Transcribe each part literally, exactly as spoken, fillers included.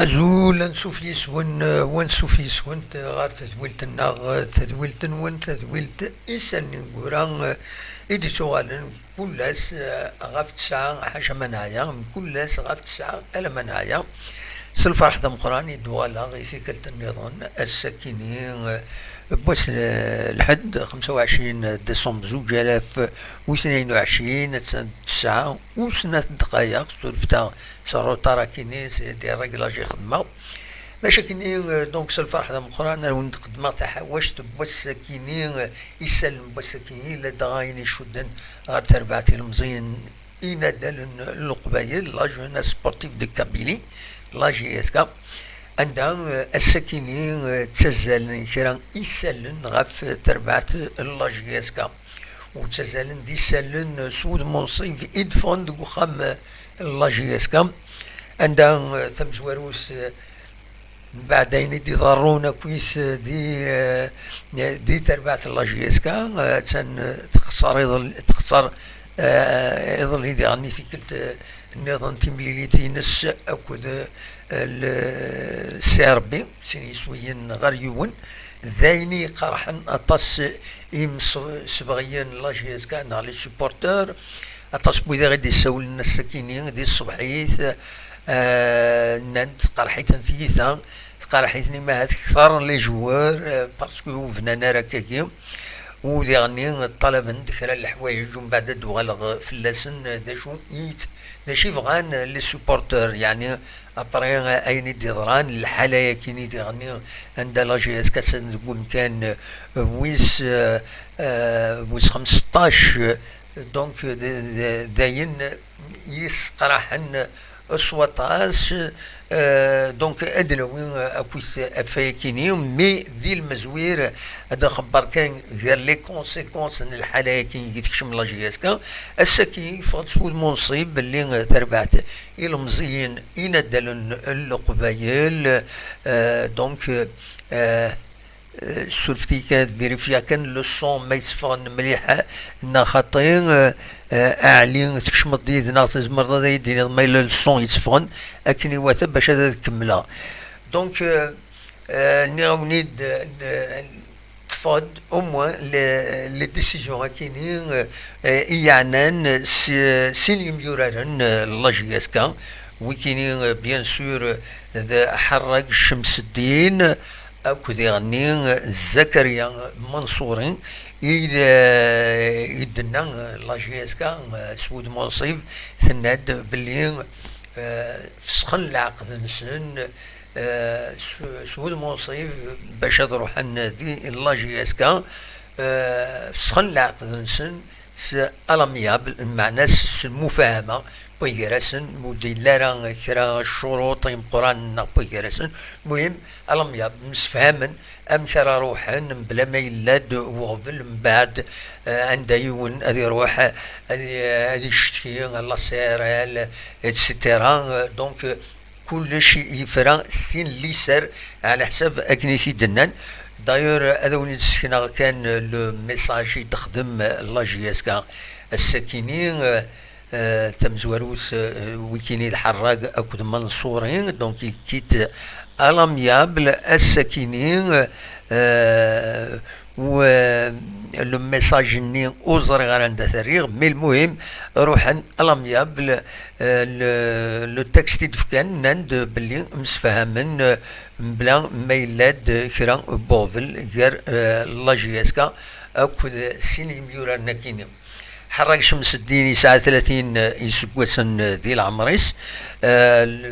Azul, ansuf yis-wen, eh, wansuf yis-went, eh, ɣer tedwilt-nneɣ, eh, tedwilt-nwen, tedwilt Isallen Ineggura, eh, i d-ittuɣalen kul ass, eh, ɣef tesɛa, ḥaca ma neɛya, mkul ass ɣef tesɛa alamma neɛya. S lferḥ d ameqqran i d-uɣaleɣ i tikkelt nniḍen, ass-akini, eh, n wass, eh, lḥedd, xemsa u ɛecrin décembre zuǧ alaf u tnin u ɛecrin, attan d tesɛa u snat ddqayeq, surfet-aɣ s rruṭar akini, c'est des réglages i xedmeɣ. Bac akini, eh, donc, s lferḥ d ameqqran, ad wen-d-qeddmeɣ taḥawact n wass-akini, eh, isallen n wass-akini, ladɣa ayen icudden ɣer terbaɛt ilemẓiyen inadalen n Leqbayel, la Jeunesse Sportive de Kabylie, la J S K, anda, eh, ass-akini, eh, ttazzalen kra isallen ɣef terbaɛt n la J S K. U ttazzalen d isallen s wudem unṣib i d-ffɣen deg uxxam, eh, n la J S K, anda, eh, tamezwarut, eh, mbeɛd ayen i d-iḍerrun akkit, eh, di, eh, di terbaɛt n la J S K, eh, attan, eh, texṣer iḍel-, texṣer, eh, iḍelli diɣen i tikkelt, eh, nniḍen timlilit-ines akked, eh, le C R B, sin yiswiyen ɣer yiwen. D ayen i iqerḥen aṭas imsebɣiyen n la J S K neɣ les supporteurs. Aṭas n widak i d-issawlen ass-akini di tṣebḥit, eh, nnan-d tqerḥ-iten tyita, tqerḥ-iten imahat kter les joueurs, eh, parce que ur bnan ara akkagi. U diɣenni ṭṭalaben-d kra n leḥwayeǧ, umbeɛd ad d-uɣaleɣ fell-asen, eh, d acu i yet-, d acu i bɣan, eh, les supporteurs, yeɛni, après, eh, ayen i d-iḍran, lḥala-yakini diɣenni, anda la J S K attan deg umkan, eh, wis, eh, eh, wis xemseṭṭac, eh, donc, d, d, d ayen yesqraḥen s waṭas, eh, donc, ad d-nawi akkit ɣef wayakini, mi di lmezwir ad nxebber kan gar les conséquences n lḥala-yaki i tekcem la J S K. Ass-agi, yeffeɣ-d s wudem unṣib belli, eh, terbaɛt ilemẓiyen inadalen n Leqbayel, eh, donc, eh, Eh, surfet-iyi kan, ad vérifier kan le son ma yetteffɣen mliḥ neɣ xaṭi. Eh, eh, a Ɛli, tkecmeḍ-d yid-neɣ, tzemreḍ ad iyi-d-tiniḍ ma yella le son yetteffɣen akken iwata bac ad, ad kemmleɣ. Donc, eh, eh, nniɣ-awen-id, eh, teffeɣ-d au moins les, les décisions akini, eh, eh, i yeɛnan si, sin yimyuraren, eh, n la J S K, wikini, eh, bien sûr, eh, d Ḥerrag Cemseddin, akked iɣenni Zakarya Manṣuri, i, eh, i d-tenna la J S K, eh, s wudem unṣib, tenna-d belli, eh, fesxen leɛqed-nsen, eh, s, s wudem unṣib bac ad ruḥen di la J S K, eh, fesxen leɛqed-nsen s à l'amiable, lmeɛna s, s lmufahama, wway gar-asen, ur d-yelli ara kra ccuruṭ imeqqranen neɣ wway gar-asen. Muhim, à l'amiable, msefhamen amek ara ruḥen, mebla ma yella-d uɣbel mbeɛd, eh, anda yiwen ad iruḥ, ad, ad icetki ɣer la C R L, et cetera. Donc, kullec yefra s tin n liser, ɛla ḥsab akken i t-id-nnan. D'ailleurs, ad awen-id-sekneɣ kan le message i d-texdem la J S K ass-akini, eh, eh, tamezwarut, eh, wikini d Ḥerrag akked Manṣuri, donc il quitte à l'amiable ass-akini, eh, u, eh, le message-nni ur ẓriɣ ara anda t-rriɣ, mais lmuhim, ruḥen à l'amiable, eh, le, le texte i d-fkan, nnan-d belli msefhamen, eh, mebla ma yella-d kra n uɣbel gar, eh, la J S K akked sin yimyuraren-akini. Ḥerrag Cemseddin yesɛa tlatin iseggasen di leɛmer-is. Eh, le,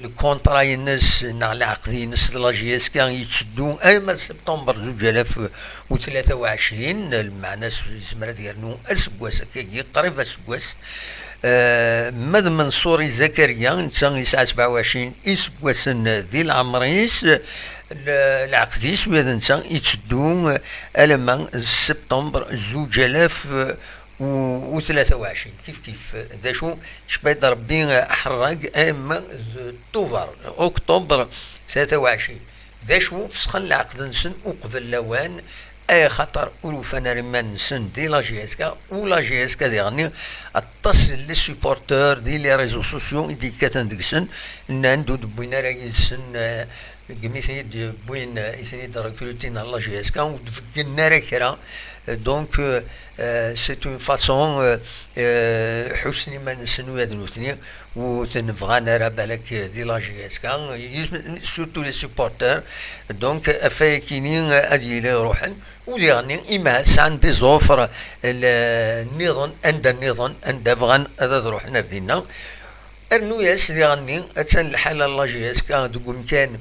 lkunṭra-ines neɣ leɛqed-ines d la J S K yetteddu arma d septembre zuǧ alaf u tlata u ɛecrin, lmeɛna s-, yezmer ad yernu aseggas akkagi, qrib aseggas. Eh, ma d Manṣuri Zakarya, netta yesɛa sebɛa u ɛecrin iseggasen di leɛmer-is, le-, leɛqed-is ula d netta yetteddu alamma d septembre zuǧ alaf u, u tlata u ɛecrin, kif kif. D acu, cbayt Rebbi, Ḥerrag, arma d Tubeṛ, octobre tlata u ɛecrin. D acu, fesxen leɛqed-nsen uqbel lawan, Axaṭer ur ufan ara iman-nsen di la J S K, u la J S K diɣenni aṭas n les supporteurs di les réseaux sociaux i d-yekkaten deg-sen, nnan-d ur d-wwin ara yid-sen, eh, deg mi ten-id-wwin, eh, i ten-id-rekrutin ɣer la J S K, ur d-beggnen ara kra. Eh, donc, eh, eh, c'est une façon, eh, eh, ḥussen iman-nsen ula d nutni, ur ten-bɣan ara balak di la J S K, surtout les supporters. Donc, afayakini ad yili ruḥen, u diɣenni ima sɛan des offres, l-, nniḍen, anda nniḍen, anda bɣan ad, ad ruḥen ar dinna. Rnu-yas diɣenni, attan lḥala n la J S K deg umkan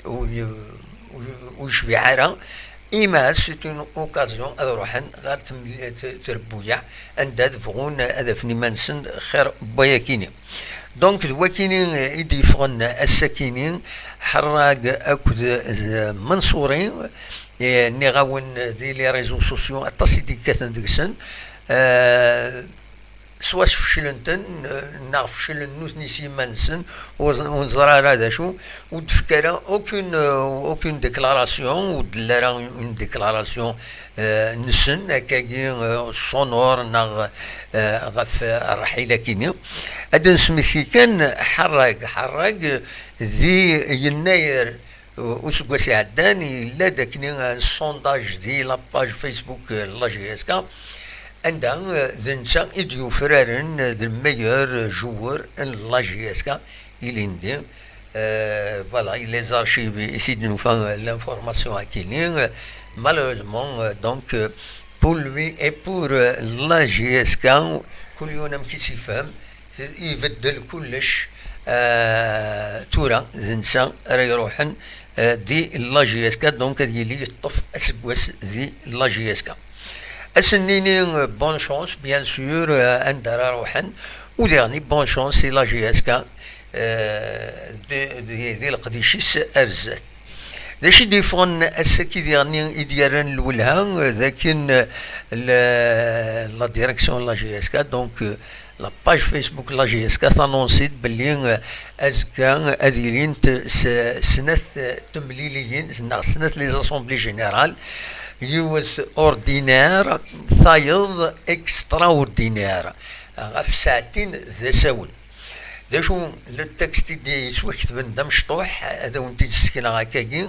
ur, ur, ur yecbiɛ ara. Ima c'est une occasion ad ruḥen ɣer temli-, t-, trebbuyaɛ, anda ad bɣun ad afen iman-nsen xir n wayakini. Donc, d wakini i d-yeffɣen ass-akini, Ḥerrag akked, eh, Mansouri, eh, nniɣ-awen di les réseaux sociaux, aṭas i d-yekkaten deg-sen, eh, swa sfeclen-ten, eh, neɣ feclen nutni s yiman-nsen, ur ẓ-, ur neẓri ara d acu, ur d-tefka ara aucune, eh, aucune déclaration, ur d-telli ara une déclaration, eh, nsen, akkagi, eh, sonore neɣ, eh, ɣef, eh, rrḥil-akini. Ad d-nesmekti kan Ḥerrag, Ḥerrag di yennayer useggas iɛeddan, yella-d akken un sondage di la page Facebook, euh, n la J S K, anda, euh, d netta i d-yufraren, euh, d le meilleur joueur n la J S K ilindi. Euh, voilà, les archives, ici de nous faire l'information à Kini. Euh, malheureusement, euh, donc, euh, pour lui et pour, euh, la J S K, كل يوم كي تفهم ibeddel kullec. Ah, tura d netta ara iruḥen, ah, di la J S K, donc ad yili yeṭṭef aseggas di la J S K. Ad sen-nini, ah, bonne chance, bien sûr, ah, anda ara ruḥen, u diɣenni bonne chance i la J S K, ah, di, di, di leqdic-is ar zdat. D acu i d-yeffɣen ass-agi diɣenni i d-yerran lwelha, d akken, eh, la, la direction n la J S K, donc, eh, la page Facebook n la J S K tanonsi-d belli, eh, azekka ad ilint s-, snat, eh, temliliyin neɣ snat les assemblées générales, yiwet ordinaire, tayeḍ extraordinaire, ɣef saɛtin d asawen. D acu le texte i d-yettwaketben d amecṭuḥ, ad awen-t-id-ssekneɣ akkagi.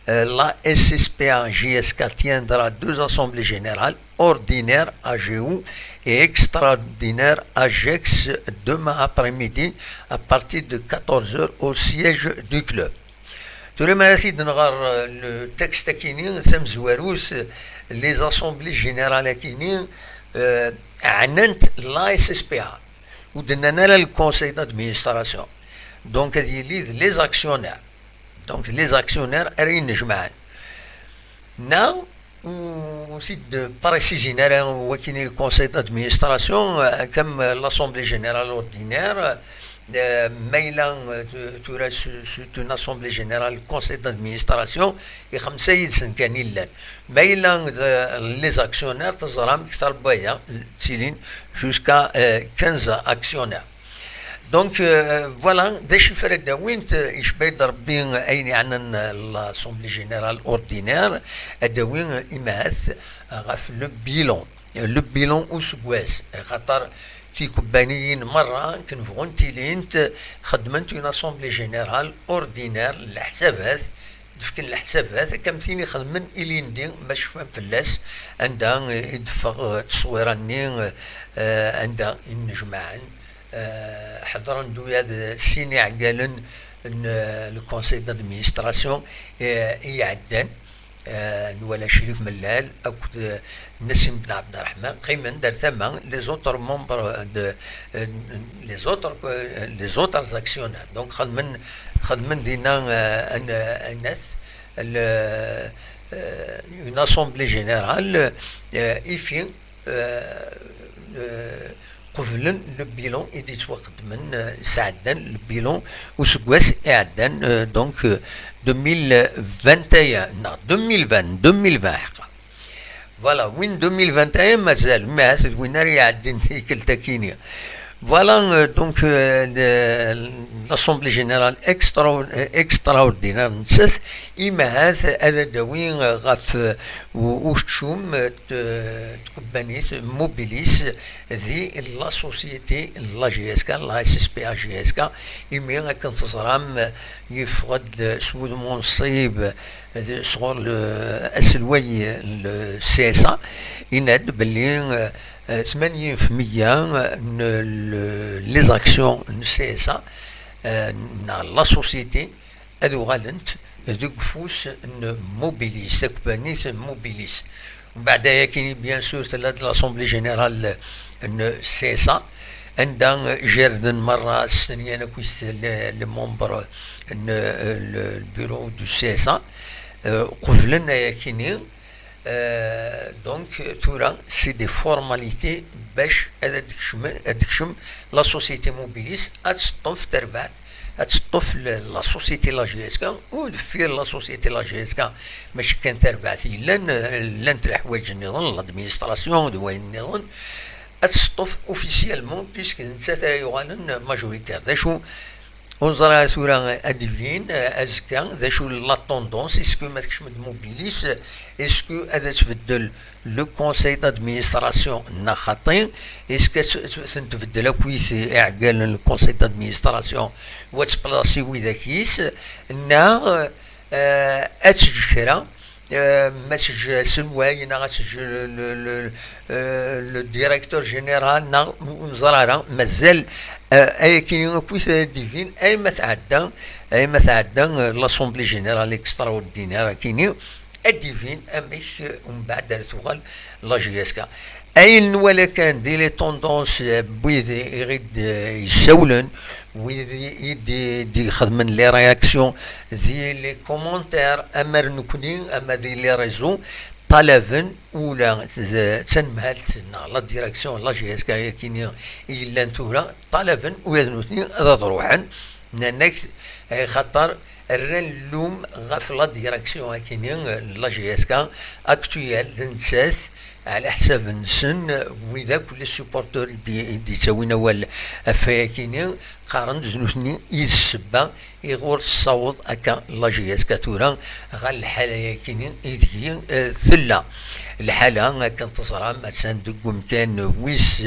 Euh, la S S P A J S K tiendra deux assemblées générales, ordinaire A G O et extraordinaire A G E X, demain après-midi à partir de quatorze heures au siège du club. Tura mi ara t-id-nɣer, euh, le texte akini, tamezwarut, les assemblées générales akini, euh, ɛnant la S S P A. Ur d-nnan ara le conseil d'administration. Donc, ad yili d les actionnaires. Donc, les actionnaires ara yennejmaɛen. Neɣ ur t-id-précisin ara wakini le conseil d'administration, euh, comme l'assemblée générale ordinaire, euh, ma yella, euh, tura c'est, c'est une assemblée générale, conseil d'administration, i xemsa yid-sen kan i llan. Ma yella d les actionnaires, teẓram kter n waya, ttilin jusqu'à, euh, quinze actionnaires. Donc, euh, voilà, d acu i ara d-awint, euh, icba-d Rebbi ayen yeɛnan, euh, l'Assemblée Générale Ordinaire, ad d-awi, euh, imahat, euh, ɣef le bilan. Le bilan useggas, xaṭer tikebbaniyin merra, akken bɣunt ilint, xeddment une Assemblée Générale Ordinaire, leḥsabat, d-fken leḥsabat, akka am tin ixedmen ilindi, ma cfan fell-as, anda i d-teffeɣ, eh, tteswira-nni, eh, anda i nnejmaɛen, eh, ḥeḍren-d ula d sin iɛeggalen n, eh, le conseil d'administration, eh, i iɛeddan, eh, nwala Crif Mellal akked, eh, Nassim Ben Abderrahman, qqimen-d ar tama, les autres membres de, euh, les autres, euh, les autres actionnaires. Donc, xedmen, xedmen dinna, euh, un, un, le, euh, une assemblée générale, euh, ifi, euh, euh, qeblen le bilan i d-yettwaqedmen, euh, sɛeddan le bilan useggas iɛeddan, euh, donc, euh, deux mille vingt et un, non, deux mille vingt, deux mille vingt, ḥeqqa. Voilà, win deux mille vingt et un mazal, ma d win ara iɛeddin tikkelt akini. Voilà, euh, donc, euh, le- l'Assemblée Générale extraor- euh, extraordinaire n tset, imahat ad d-awi, euh, ɣef, euh, u- uctum, euh, t- tkebbanit Mobilis di la société n la G S K, la S S P A G S K, imi akken teẓram, euh, yeffeɣ-d s wudem unṣib, euh, sɣur le- aselway n le C S A, yenna-d belli, euh, euh, tmanyin fi meyya n le- les actions n C S A, euh, neɣ la société, ad uɣalent deg ufus n Mobilis, takbanit n Mobilis. Mbeɛd ayakini, bien sûr, tella-d l'Assemblée Générale n C S A, anda jerden merra s tenyan akkit le- les membres n euh, le bureau du C S A, euh, qeblen ayakini. Euh, donc, tura, c'est des formalités bac ad d-kecmen- ad d-tekcem la société Mobilis, ad teṭṭef tarbaɛt, ad teṭṭef le- la société la G S K, u deffir la société la G S K, mačči kan tarbaɛt yellan, euh, llant leḥwayeǧ nniḍen, l'administration d wayen nniḍen, ad teṭṭef officiellement, puisque d nettat ara yuɣalen majoritaire. D acu, ur ẓriɣ ara tura ad d-ibin, euh, azekka, d acu la tendance, est-ce que ma tekcem-d Mobilis, est-ce que ad tbeddel le conseil d'administration neɣ xaṭi, est-ce que ad t- ad ten-tbeddel akkit iɛeggalen le conseil d'administration, u ad tplaṣi widak-is, neɣ, euh, ad teǧǧ kra, euh, ma teǧǧ aselway, neɣ ad teǧǧ le, le, le, euh, le directeur général, neɣ ur neẓri ara, mazal, euh, ayakini akkit ad d-ibin, ay ma tɛedda, ay ma tɛedda, euh, l'Assemblée Générale Extraordinaire akini, ad d-ibin amek, euh, umbeɛd ara tuɣal la G S K. Ayen nwala kan di les tendances, euh, n wid i ɣ-d-, euh, yessawlen, wid i d-, d-ixedmen les réactions, di les commentaires, ama d nekni, ama di les réseaux, ṭalaben ula d tanemhalt neɣ la direction la G S K akini i yellan tura, ṭalaben ula d nutni ad ad-ruḥen, nnan-ak, eh, xaṭer rran llum ɣef la direction akini n la G S K actuelle, d nettat, ɛla ḥsab-nsen, wid akk les supporteurs i d-, i d-yettawin awal ɣef wayakini, qqaren-d d nutni i d ssebba iɣur tessaweḍ akka la G S K tura ɣer lḥala-yakini ideg, eh, tella. Lḥala, akken teẓram, attan deg umkan wis,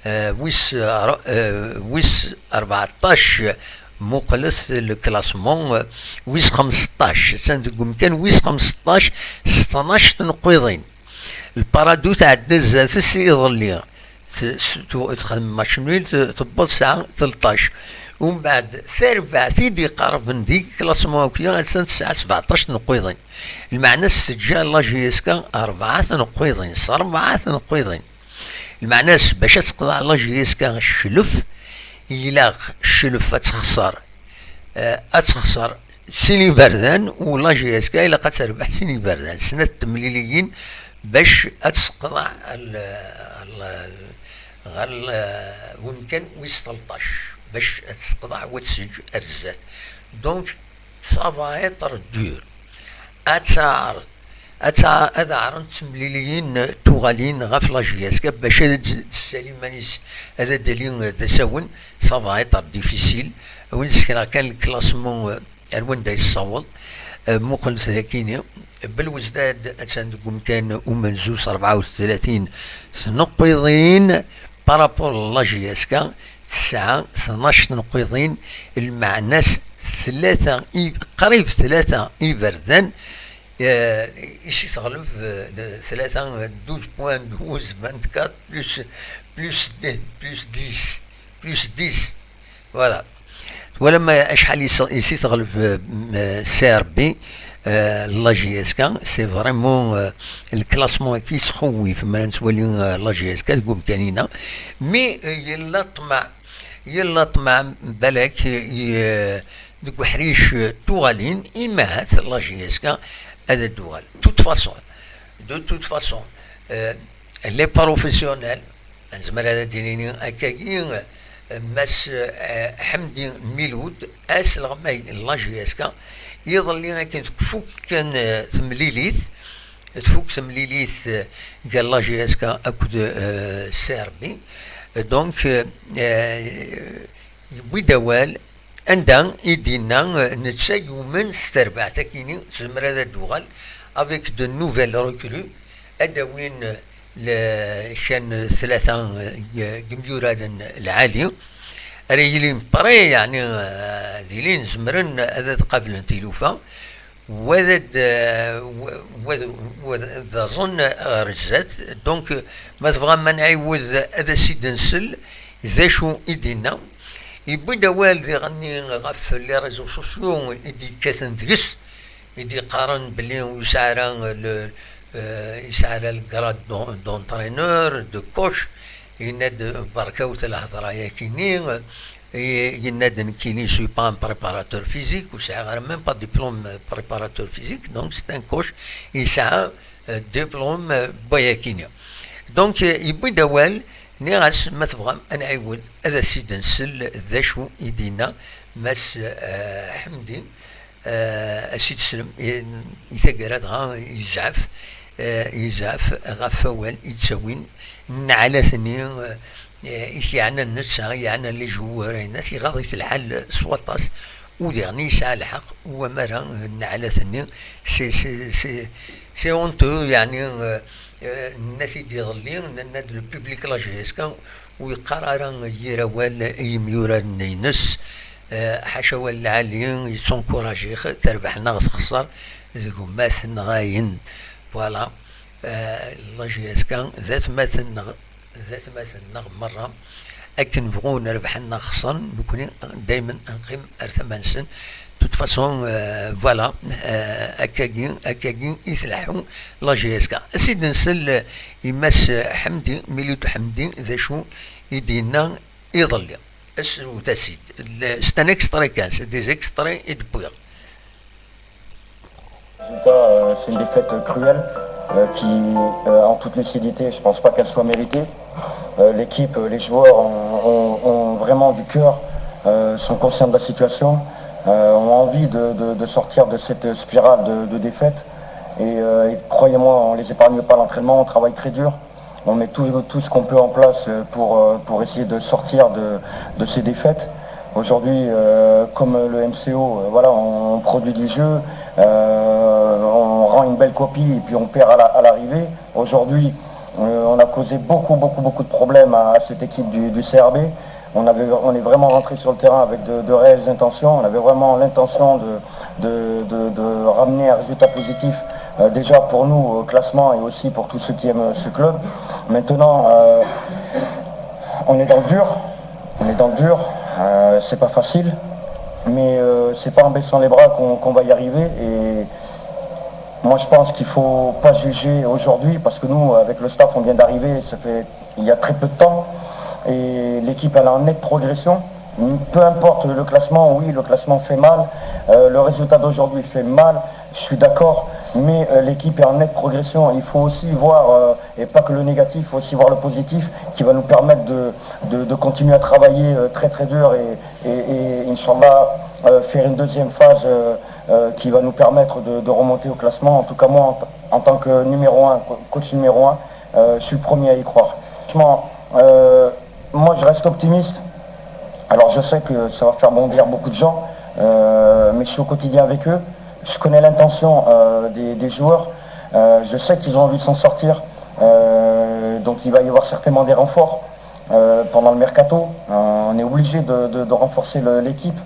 eh, wis, eh, wis rbeɛṭac, muqlet le classement, eh, wis xemseṭṭac, attan deg umkan wis xemseṭṭac s tnac tneqqiḍin. Lparado tɛedda zdat-s iḍelli. T-, s-, tu-, txedmem match nul, t-, tewweḍ tesɛa tleṭṭac. Umbeɛd, tarbaɛt i d-iqerben di classement akya, attan tesɛa sebɛeṭṭac tneqqiḍin. Lmeɛna-s teǧǧa la G S K rebɛa tneqqiḍin, s rebɛa tneqqiḍin. Lmeɛna-s, bac ad teqḍeɛ la G S K cclef, ilaq cclef ad texṣer, eh, ad texṣer sin iberdan, u la G S K ilaq ad terbeḥ sin iberdan, snat temliliyin bac ad tesqeḍeɛ al-, al-, ɣer l-, wemkan wis tleṭṭac, bac ad tesqeḍeɛ u ad tseǧǧ ar zdat. Donc, ça va être dur. Ad taɛreḍ, ad taɛ-, ad ɛrent temliliyin tuɣalin ɣef la G S K bac ad d-, tessali iman-is, ad d-tali d asawen, ça va être difficile. Win sekreɣ kan le classement, euh, ar wanda yessaweḍ. Euh, muqlet dagini, Belwezdad attan deg umkan umenzu s rebɛa u tlatin tneqqiḍin, par rapport la G S K tesɛa tnac tneqqiḍin, lmeɛna-s tlata i, qrib tlata iberdan, eh, i si teɣleb, eh, tlata, douze point douze, vingt-quatre, plus, plus dix, plus dix, plus dix. Voilà. Twalam acḥal i s-, i si teɣleb, eh, m-, eh, C R B, eh, la G S K, c'est vraiment, eh, le classement qui se trouve, ma nettwali, eh, la G S K deg umkan-ina. Mais, eh, yella ṭṭmeɛ, yella ṭṭmeɛ, balak, eh, deg uḥric, eh, tuɣalin, imahat la G S K ad d-tuɣal. De toute façon, de toute façon, eh, les professionnels, nezmer ad d-nini akkagi, Mass, eh, Ḥemdi Milud, asleɣmay n la G S K, iḍelli akken tfuk kan, eh, temlilit, tfuk temlilit, eh, gar la G S K akked, eh, C R B, Donc, euh, yewwi-d awal anda i d-yenna, euh, netta yumen s terbaɛt akini tezmer ad d-tuɣal avec de nouvelles recrues, ad d-awin, euh, le- kan tlata, euh, n yimyuraren lɛali ara yilin prêts, yeɛni, euh, ad ilin zemren ad qablen tilufa, wa d, wa d, wa d aẓen ɣer zdat. Donc, ma tebɣam ad nɛiwed ad as-id-nsel d acu i d-yenna. Yewwi-d awal diɣenni ɣef les réseaux sociaux i d-yekkaten deg-s, i d-yeqqaren belli ur yesɛi ara le, euh, yesɛi ara le grade d'en- d'entraîneur, de coach. Yenna-d berkawet lhedra-yakini. Yenna-d nekkini, je suis pas un préparateur physique, ur sɛiɣ ara même pas diplôme préparateur physique, donc c'est un coach yesɛa, euh, diplôme, euh, n wayakini. Donc, euh, yewwi-d awal, nniɣ-as ma tebɣam ad nɛiwed ad as-id-nsel d acu i d-yenna Mass, euh, Ḥemdi. Eh, a s-id-slem, i, i taggara dɣa yezɛef, eh, yezɛef ɣef wawal i d-ttawin nneɛlat-nni, eh, i t-yeɛnan netta, yeɛnan les joueurs, yenna-t iɣaḍ-it lḥal s waṭas, u diɣen yesɛa lḥeqq, u amara nneɛlat-nni, c'est, c'est, c'est, c'est honteux, yeɛni, eh, eh, nenna-t-id iḍelli, nenna-d le public la J S K, ur yeqqar ara yir awal i yimyuraren-ines, eh, ḥaca awal lɛali, yettunkuraǧ-ix, terbeḥ neɣ texṣer, d gma-tneɣ ayen. Voilà. Eh, la J S K d atmaten-nneɣ, d atmaten-nneɣ merra. Akken bɣun rebḥen neɣ xesren, nekkni daymen ad neqqim ar tama-nsen. De toute façon, euh, voilà, euh, akkagi, akkagi i tleḥḥu la J S K. A s-id-nsel, euh, i Mass Ḥemdi, Militou Ḥemdi, d acu i d-yenna iḍelli. As-, d asid. Le- C'est un extrait kan, c'est des extraits i d-wwiɣ. Résultat, euh, c'est une défaite cruelle, euh, qui, euh, en toute lucidité, je pense pas qu'elle soit méritée. Euh, l'équipe, euh, les joueurs ont, ont- ont vraiment du cœur, euh, sont conscients de la situation, euh, ont envie de, de- de sortir de cette spirale de, de défaite. Et, euh, et croyez-moi, on les épargne pas l'entraînement, on travaille très dur. On met tout, tout ce qu'on peut en place, euh, pour, euh, pour essayer de sortir de, de ces défaites. Aujourd'hui, euh, comme le M C O, euh, voilà, on produit du jeu, euh, on rend une belle copie et puis on perd à la- à l'arrivée. Aujourd'hui, euh, on a causé beaucoup, beaucoup, beaucoup de problèmes à, à cette équipe du, du C R B. On avait, on est vraiment rentré sur le terrain avec de, de réelles intentions. On avait vraiment l'intention de, de, de- de ramener un résultat positif, euh, déjà pour nous au classement et aussi pour tous ceux qui aiment ce club. Maintenant, euh, on est dans le dur. On est dans le dur. Euh, c'est pas facile. Mais, euh, c'est pas en baissant les bras qu'on qu'on va y arriver. Et moi, je pense qu'il faut pas juger aujourd'hui parce que nous, avec le staff, on vient d'arriver. Ça fait il y a très peu de temps. Et l'équipe, elle est en nette progression. Peu importe le classement, oui, le classement fait mal. Euh, le résultat d'aujourd'hui fait mal. Je suis d'accord. Mais, euh, l'équipe est en nette progression. Il faut aussi voir, euh, et pas que le négatif, il faut aussi voir le positif qui va nous permettre de, de- de continuer à travailler, euh, très très dur et, et, et, Inch'Allah, euh, faire une deuxième phase, euh, euh, qui va nous permettre de, de remonter au classement. En tout cas, moi, en, en tant que numéro un, co- coach numéro un, euh, je suis le premier à y croire. Franchement, euh, moi, je reste optimiste. Alors, je sais que ça va faire bondir beaucoup de gens, euh, mais je suis au quotidien avec eux. Je connais l'intention, euh, des, des joueurs. Euh, je sais qu'ils ont envie de s'en sortir. Euh, donc, il va y avoir certainement des renforts, euh, pendant le mercato. Euh, on est obligé de, de- de renforcer le- l'équipe,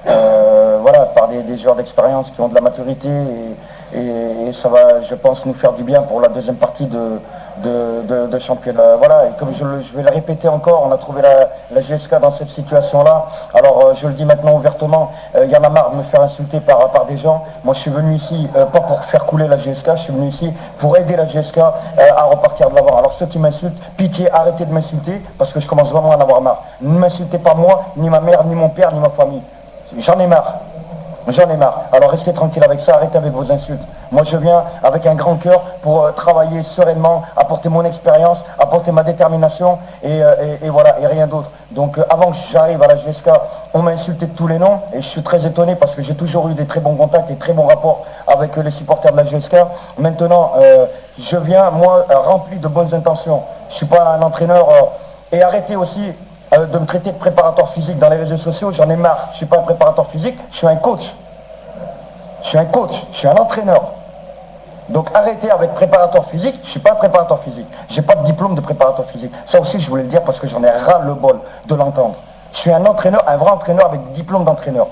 euh, voilà, par des, des joueurs d'expérience qui ont de la maturité et, et- et ça va, je pense, nous faire du bien pour la deuxième partie de, de, de- de championnat. Euh, voilà, et comme je, le- je vais le répéter encore, on a trouvé la, la J S K dans cette situation-là. Alors, euh, je le dis maintenant ouvertement, euh, il y en a marre de me faire insulter par, par des gens. Moi, je suis venu ici, euh, pas pour faire couler la J S K, je suis venu ici pour aider la J S K, euh, à repartir de l'avant. Alors, ceux qui m'insultent, pitié, arrêtez de m'insulter, parce que je commence vraiment à en avoir marre. Ne m'insultez pas moi, ni ma mère, ni mon père, ni ma famille. J'en ai marre. J'en ai marre. Alors restez tranquille avec ça, arrêtez avec vos insultes. Moi je viens avec un grand cœur pour, euh, travailler sereinement, apporter mon expérience, apporter ma détermination et, euh, et- et voilà, et rien d'autre. Donc, euh, avant que j'arrive à la J S K, on m'a insulté de tous les noms et je suis très étonné parce que j'ai toujours eu des très bons contacts et très bons rapports avec, euh, les supporters de la J S K. Maintenant, euh, je viens, moi, euh, rempli de bonnes intentions. Je suis pas un entraîneur, euh, Et arrêtez aussi euh, de me traiter de préparateur physique dans les réseaux sociaux, j'en ai marre. Je suis pas un préparateur physique, je suis un coach. Je suis un coach, je suis un entraîneur. Donc arrêtez avec préparateur physique, je suis pas un préparateur physique. J'ai pas de diplôme de préparateur physique. Ça aussi, je voulais le dire parce que j'en ai ras le bol de l'entendre. Je suis un entraîneur, un vrai entraîneur avec diplôme d'entraîneur.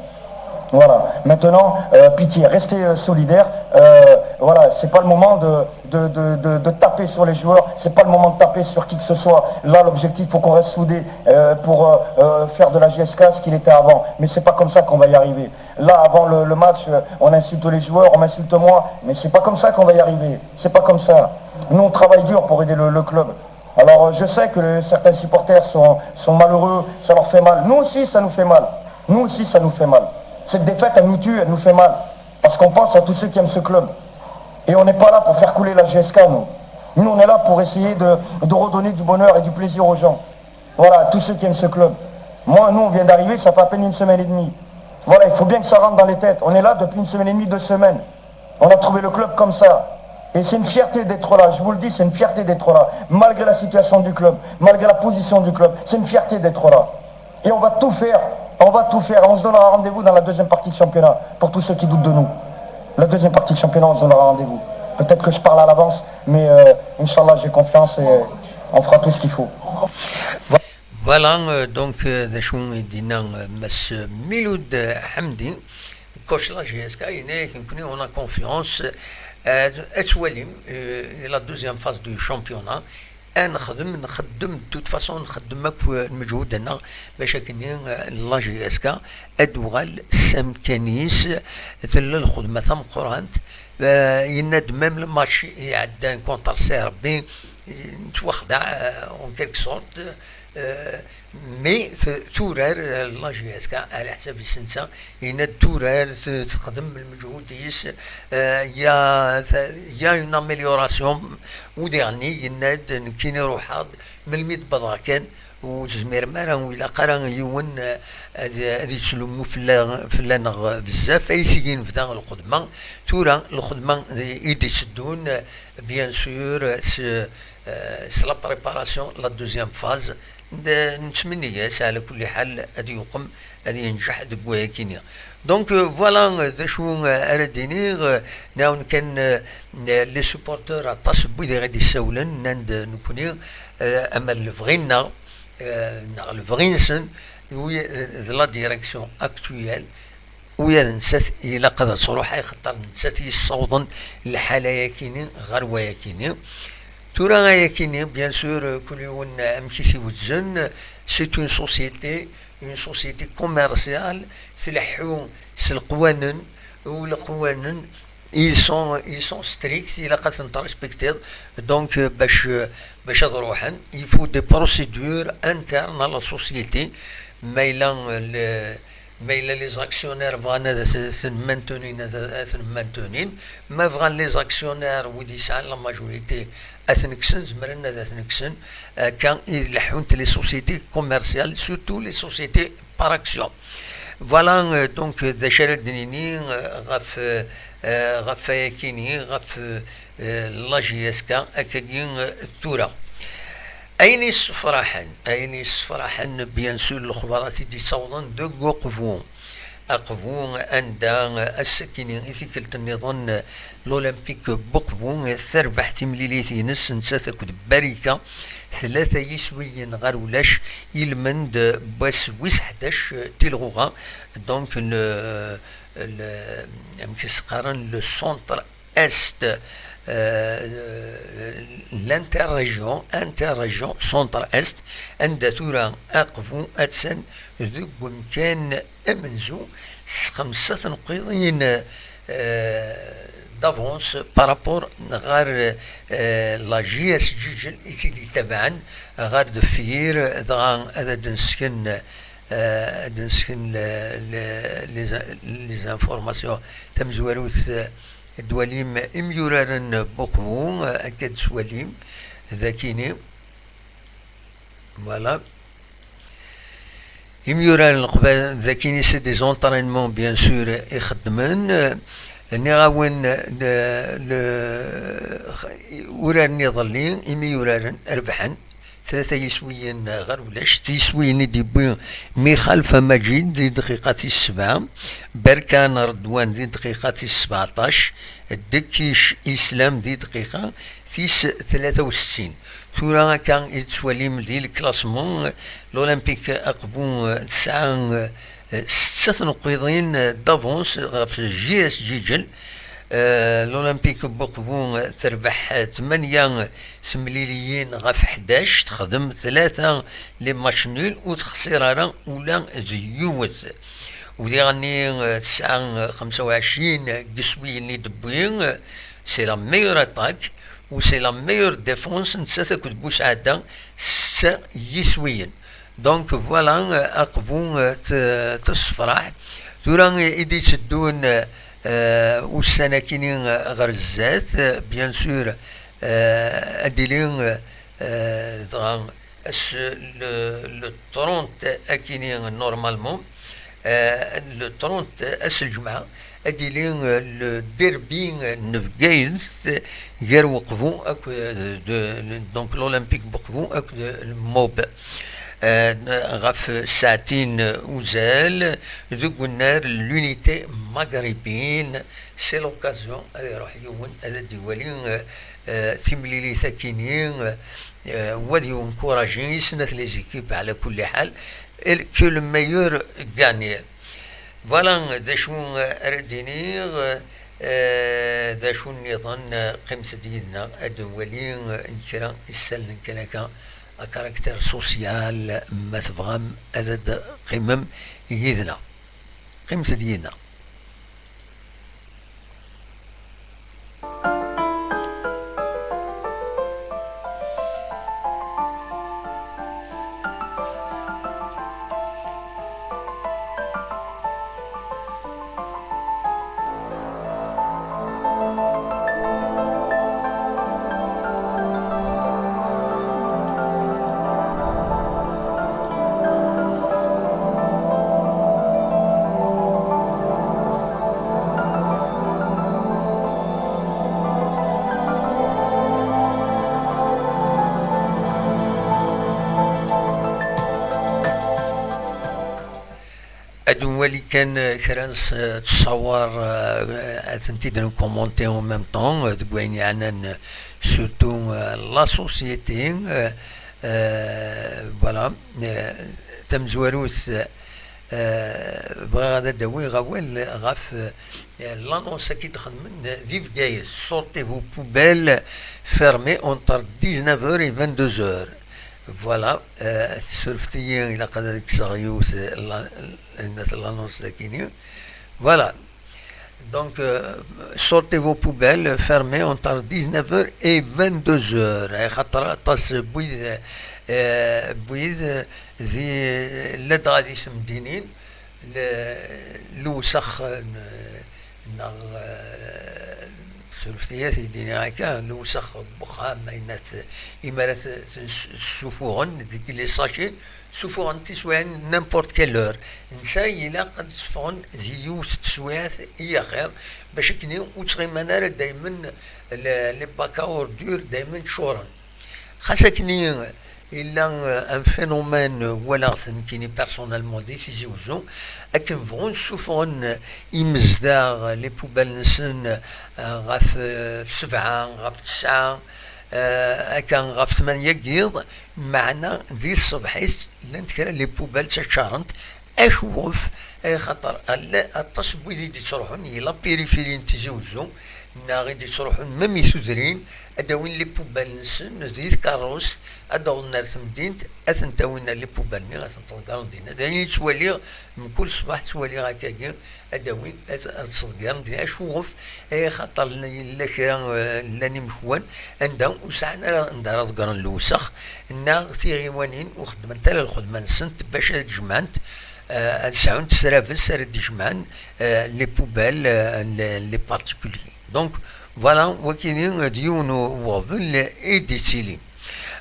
Voilà. Maintenant, euh, pitié, restez euh, solidaires. Euh, voilà, c'est pas le moment de, de, de, de, de taper sur les joueurs, c'est pas le moment de taper sur qui que ce soit. Là, l'objectif, il faut qu'on reste soudés euh, pour euh, euh, faire de la J S K ce qu'il était avant. Mais c'est pas comme ça qu'on va y arriver. Là, avant le, le match, euh, on insulte les joueurs, on m'insulte moi, mais c'est pas comme ça qu'on va y arriver. C'est pas comme ça. Nous, on travaille dur pour aider le, le club. Alors, euh, je sais que le- certains supporters sont, sont malheureux, ça leur fait mal. Nous aussi, ça nous fait mal. Nous aussi, ça nous fait mal. Cette défaite, elle nous tue, elle nous fait mal. Parce qu'on pense à tous ceux qui aiment ce club. Et on n'est pas là pour faire couler la J S K, nous. Nous, on est là pour essayer de, de redonner du bonheur et du plaisir aux gens. Voilà, à tous ceux qui aiment ce club. Moi, nous, on vient d'arriver, ça fait à peine une semaine et demie. Voilà, il faut bien que ça rentre dans les têtes. On est là depuis une semaine et demie, deux semaines. On a trouvé le club comme ça. Et c'est une fierté d'être là, je vous le dis, c'est une fierté d'être là. Malgré la situation du club, malgré la position du club, c'est une fierté d'être là. Et on va tout faire, on va tout faire. On se donnera rendez-vous dans la deuxième partie de championnat, pour tous ceux qui doutent de nous. La deuxième partie de championnat, on se donnera rendez-vous. Peut-être que je parle à l'avance, mais euh, Inch'Allah, j'ai confiance et on fera tout ce qu'il faut. Voilà, euh, donc, euh, d acu i d-yenna euh, Mass Miloud euh, Hamdi, coach la J S K, yenna-yak nekkni on a confiance, euh, ad twalim euh, la deuxième phase du championnat, ad nexdem, nxeddem, de toute façon, nxeddem akk euh, lmeǧhud-nneɣ bac akken euh, la J S K ad d-tuɣal s amkan-is, tella lxedma tameqqrant. Euh, yenna-d même le match iɛeddan contre Serbie, nettwaxdeɛ euh, en quelque sorte, euh, mais t- turar euh, la J S K ɛla ḥsab-is netta, yenna-d turar t- texdem lmeǧhud-is, euh, il y a, il y a une amélioration. Udiɣ-nni yenna-d nekkini ruḥeɣ-d melmi d-wwḍeɣ kan, ur tezmirem ara, ur ilaq ara yiwen eh, ad, ad yettlummu fella- fell-aneɣ bezzaf. Ay seg i nebda lxedma, tura lxedma i d-itteddun, eh, bien sûr, s, eh, s la préparation, la deuxième phase. N- nettmenni-as ɛla kulli ḥal ad yuqem, ad yenǧeḥ deg wayakini. Donc euh, voilà euh, d acu euh, ara d-iniɣ, euh, nɛawen kan euh, les supporters, aṭas n wid i ɣ-d-issawlen, nnan-d nekkni euh, ama d lebɣi-nneɣ euh, neɣ lebɣi-nsen, wi- euh, d la direction actuelle, wi ad nsat ilaq ad tt-ruḥ, axaṭer nettat yessawḍen lḥala-yakini ɣer wayakini. Tura ayakini, bien sûr, euh, kul yiwen euh, amek i t-iwezzen, c'est une société, une société commerciale, tleḥḥu s leqwanen, u leqwanen ils sont, ils sont stricts, ilaq ad ten-respectiḍ. Donc euh, bac euh, bac ad ruḥen, il faut des procédures internes à la société. Ma yella euh, le- ma yella les actionnaires bɣan ad t- ten-maintenin, ad ad ten-maintenin. Ma bɣan les actionnaires, wid yesɛan la majorité, ad ten-kksen, zemren ad ten-kksen. Akka i leḥḥunt les sociétés commerciales, surtout les sociétés par action. Voilà euh, donc euh, d acu ara d-nini euh, ɣef euh, euh, ɣef wayakini, ɣef euh, euh, la J S K, akkagi euh, tura. Ayen yessefraḥen, ayen yessefraḥen, bien sûr, lexbarat i d-yettawḍen deg Uqbu. Aqbu, anda ass-akini i tikkelt nniḍen, l'Olympique Buqbu terbeḥ timlilit-ines nettat akked Barika, tlata yiswiyen ɣer ulac, ilmend n wass wis ḥdac tilɣuɣa. Donc le, le, amek i s-qqaren, le centre est, euh, l'interrégion, interrégion centre-est, anda tura Aqbu attan deg umkan amenzu s xemsa tneqqiḍin euh, d'avance par rapport ɣer euh, la J S Ǧiǧel i tt-id-itabaɛen ɣer deffir, dɣa ad d-nesken euh, ad d-nesken le- le- les, les informations tamezwarut euh, ad d-twalim imyuraren n Buqbu, euh, akka d-twalim dakini. Voilà. Imyuraren leqbal dakini, c'est des entraînements bien sûr ixeddmen. Nniɣ-awen le- le- uraren iḍelli, imyuraren rebḥen tlata yiswiyen ɣer ulac. Tiswiyin i d-yewwi Mixal Famajid di dqiqa tis sebɛa, Berkan Redwan di dqiqa tis sbeɛṭac, Dkic Islam di dqiqa tis tlata u settin. Tura akka i tettwalim di leklasmu, l'Olympique Aqbu tesɛa setta tneqqiḍin d'avance ɣef J S Ǧiǧel. Eh, l'Olympique Buqbu terbeḥ tmanya temliliyin ɣef ḥdac, texdem tlata les matchs nuls, ur texsir ara ula d yiwet. U diɣenni, eh, tesɛa xemsa u ɛecrin n yiswiyen i d-tewwi, c'est la meilleure attaque, u c'est la meilleure défense, nettat akked Busɛada, setta yiswiyen. Donc voilà, euh, Aqbu, euh, t-, tessefraḥ. Tura i d-itteddun, euh, ussan akini, euh, ɣer zdat, euh, bien sûr, euh, ad d-ili, euh, euh, dɣa ass, le, le trente akini, normalement, euh, le trente ass n lǧemɛa, ad d-ili, euh, le derby, euh, n Bgayet, euh, gar Weqbu akked, euh, de, donc l'Olympique Buqbu akked, euh, le mob. Euh, ɣef ssaɛtin, euh, uzal, deg unnar l'Unité Maghrébine, c'est l'occasion ad iruḥ yiwen ad d-iwali, euh, euh, timlilit akini, euh, euh, u ad yencourager i snat les équipes, ɛla kulli ḥal, et que le meilleur gagne. Voilà, d acu ara d-iniɣ, eh, d acu nniḍen, qqimet-d yid-neɣ, ad nwali, eh, kra isallen kan akka, à caractère social, ma tebɣam ad d-qqimem yid-neɣ. Qqimet-d yid-neɣ. Ad nwali kan, eh, kra n s-, ttṣawar, eh, ad tent-id-nkumonti en même temps, eh, deg wayen yeɛnan, eh, surtout, eh, la société, eh, eh, voilà, eh, tamezwarut, eh, bɣiɣ ad d-awiɣ awal ɣef, eh, l'annonce-agi d-xedmen di Bgayet: sortez vos poubelles, fermez entre dix-neuf heures et vingt-deux heures. Voilà, euh, surfet-iyi, ilaq ad kkseɣ yiwet, euh, la, la, l'annonce dagini. Voilà. Donc, euh, sortez vos poubelles, fermez entre dix-neuf heures et vingt-deux heures. Ay xaṭer aṭas n wid, euh, n wid, euh, di, ladɣa di temdinin, le-, lewsex n-, neɣ, eh, surfet-iyi ad t-id-iniɣ akka, lewsex n wexxam, ayen at-, imi ara t-, tens-, tessufuɣen deg les sachets, ssufuɣen tiswiɛin n'importe quelle heure. Netta ilaq ad d-ssuffɣen di yiwet n teswiɛt i axir, bac akken ur ttɣiman ara daymen le-, les bacs à ordures daymen ččuren. Xas akken yella, euh, un phénomène, euh, walaɣ-t nekkini personnellement di Tizi Uzzu, akken bɣun ssufɣen, euh, imezdaɣ, euh, les poubelles-nsen, euh, ɣef, euh, sebɛa, ɣef tesɛa, euh, akka ɣef tmanya n yiḍ, meɛna di tṣebḥit llant kra les poubelles ttaččarent, Acuɣef? Axaṭer ala aṭas n wid i d-ittruḥun i la périphérie n Tizi Uzzu, neɣ i d-ittruḥun même i tudrin, ad d-awin les poubelles-nsen di tkeṛṛust, ad d-awḍen ar temdint, ad tent-awin ar les poubelles-nni, ad tent-ḍeggren dinna. D ayen i ttwaliɣ mkul ṣṣbeḥ, ttwaliɣ akkagi, ad d-awin, ad, ad tt-ḍeggren dinna. Acuɣef? Axaṭer yella kra, eh, llan imekwan anda ur sɛan ara anda ara ḍeggren lewsex, neɣ tiɣiwanin ur xeddment ara lxedma-nsent bac ad jemɛent, eh, ad sɛunt srabes ara d-jemɛen, eh, les poubelles, eh, les, les particuliers. Donc, voilà, wakini d yiwen n weɣbel i d-ittilin.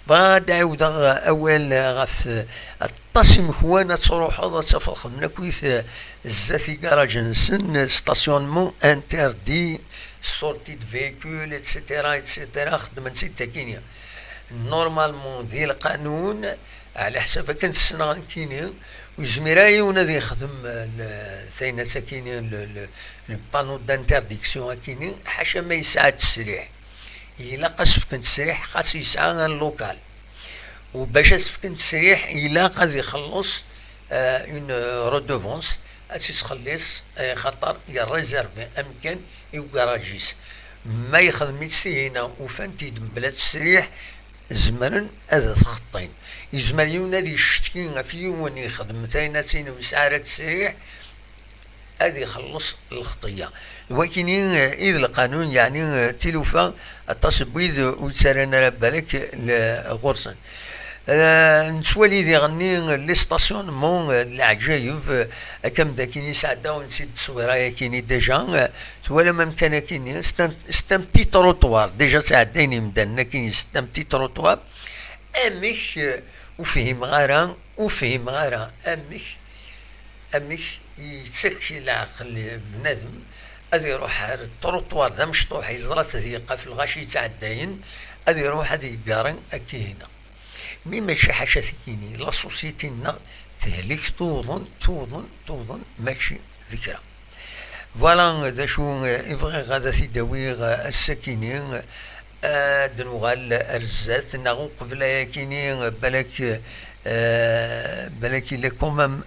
Bɣiɣ ad d-ɛiwdeɣ awal ɣef, eh, aṭas imekwan ad truḥeḍ ad tafeḍ xedmen akkit, eh, zdat igarajen-nsen, stationnement interdit, sortie de véhicule, et cetera, et cetera, xeddmen-tt-id akini. Normalement, di lqanun, ɛla ḥsab akken ssneɣ nekkini, ur yezmir ara yiwen ad yexdem, eh, le-, tayenna-tt akini, le, le, le panneau d'interdiction akini, ḥaca ma yesɛa ttesriḥ. Ilaq ad s-fken ttesriḥ, xas yesɛa un local. U bac ad s-fken ttesriḥ, ilaq ad ixelleṣ, eh, une redevance, ad tt-ittxelliṣ, eh, xaṭer yerréservé amkan i ugaraj-is. Ma yexdem-itt tihina, ufan-t-id mebla ttesriḥ, zemren ad t-xeṭṭin. Yezmer yiwen ad yeccetki ɣef yiwen yexdem tayenna-tt-inu ur yesɛi ara ttesriḥ, ad ixelleṣ lxeṭṭiyya. D wakini, eh, i d lqanun, yeɛni, eh, tilufa, aṭas n wid ur ttarran ara balak le-, ɣur-sen. Eh, nettwali diɣenni les stationnements, eh, d leɛǧayeb, eh, akka am d akini sɛeddaɣ-tt-id tteswira-yakini déjà, eh, twalam amkan akini, c'est un, c'est un petit trottoir, déjà sɛeddayen imdanen akini, c'est un petit trottoir. Amek, eh, ur fhimeɣ ara, ur fhimeɣ ara amek, amek yettak leɛqel i bnadem ad iruḥ ar trottoir d amecṭuḥ, yeẓra-t d iqaf lɣaci yettɛeddayen, ad iruḥ ad yeggarin akkihina. Mi mačči ḥaca tikini, la société-nneɣ tehlek, tuḍen, tuḍen, tuḍen, mačči d kra. Voilà d acu, eh, i bɣiɣ ad t-id-awiɣ, eh, ass-akini, eh, ad nuɣal ar zdat, neɣ uqbel ayakini, eh, balak, eh, balak yella quand même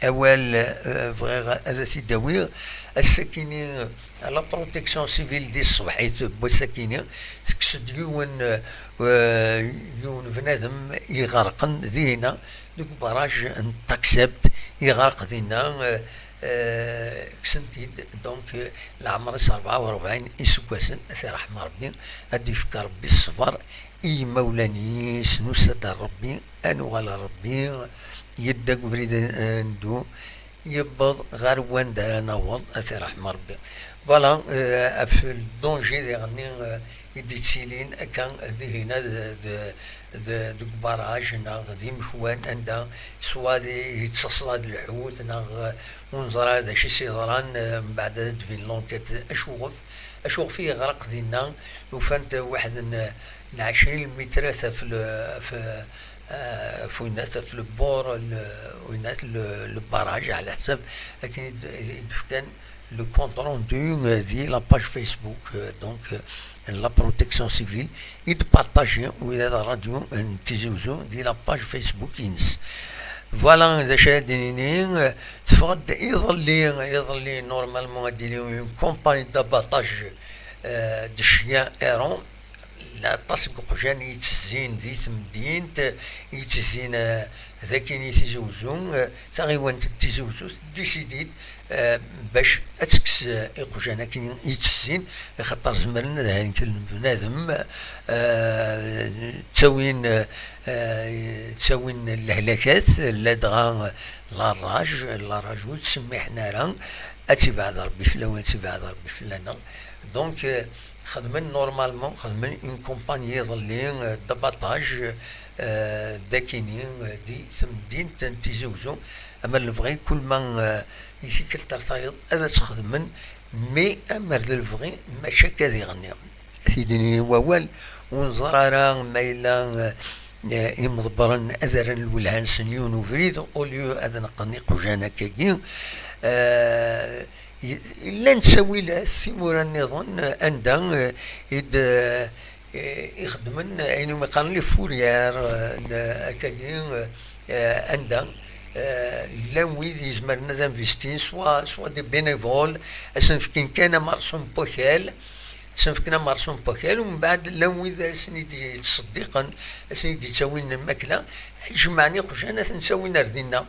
awal, eh, bɣiɣ ad t-id-awiɣ. Ass-akini, eh, la protection civile di tṣebḥit n wass-akini, tekkes-d yiwen, eh, yiwen bnadem iɣerqen dihina, deg ubaraj n Taxsebt, iɣerq dinna, eh, eh, kksen-t-id, donc, eh, leɛmer-is rebɛa u rebɛin iseggasen, ad t-iṛḥem Ṛebbi, ad d-ifk Ṛebbi ṣṣber i yimawlan-is, nusa-d ar Ṛebbi, ad nuɣal ar Ṛebbi, yedda deg ubrid, eh, n ddu, yewweḍ ɣer wanda ara naweḍ, ad t-iṛḥem Ṛebbi. Voilà, eh, ɣef le danger diɣenni, eh, i d-yettilin akka dihina d, d, d, deg ubaraj neɣ d imekwan anda swa di, yettseṣṣa-d lḥut neɣ, eh, ur neẓri ara d acu i s-yeḍran, eh, mbeɛd ad d-tbin l'enquête acuɣef, acuɣef i yeɣreq dinna, ufan-t waḥed n, n ɛecrin lmitrat ɣef le, ɣef, eh, ɣef winat, ɣef le bord, le, winat le, le barrage, ɛla ḥsab akken i d-, i d-fkan le compte rendu, euh, di la page Facebook, euh, donc, euh, la protection civile, i d-partager wid ara ṛṛadyu n Tizi Uzzu di la page Facebook-ines. Voilà d acu ara d-nini, euh, teffeɣ-d iḍelli, iḍelli, normalement, ad d-tili une campagne d'abattage, euh, de chiens errants. Aṭas n yeqjan i yettezzin di temdint, i yettezzin, eh, d akin i Tizi Uzzu, eh, taɣiwant n Tizi Uzzu teddisidi-d, eh, bac ad tekkes, eh, iqjan akin i yettezzin, axaṭer zemren ad helken bnadem, eh, ttawin, eh, ttawin lehlakat, ladɣa la rage, la rage ur ttsemmiḥen ara, ad tibɛed Ṛebbi fell-awen, ad tibɛed Ṛebbi fell-aneɣ. Donc, eh, xedmen normalement, xedmen une campagne iḍelli, euh, d'abattage, euh, d akini, euh, di temdint n Tizi Uzzu. Ama lebɣi kul ma, euh, i tikkelt ar tayeḍ ad tt-xedmen, mais amer d lebɣi mačči akka diɣenni. Tidini wawal, ur neẓri ara ma yella, euh, eh, imḍebbren ad rren lwelha-nsen yiwen ubrid, au lieu ad neqqen iqjan akkagi. Eh, y-, llan ttawilat timura nniḍen, eh, anda, eh, i d-, eh, i xeddmen, eh, ayen umi qqaren les fourrières, eh, n-, akkagi, eh, anda, eh, llan wid yezmren ad investin, soit, soit des bénévoles, ad sen-fkin kan amerṣum n wakal, Sen-fken amerṣum n wakal, umbeɛd llan wid ara sen-id-yettṣeddiqen, ad sen-id-yettawin lmakla, ad jemɛen iqjan, ad ten-ttawin ar dinna.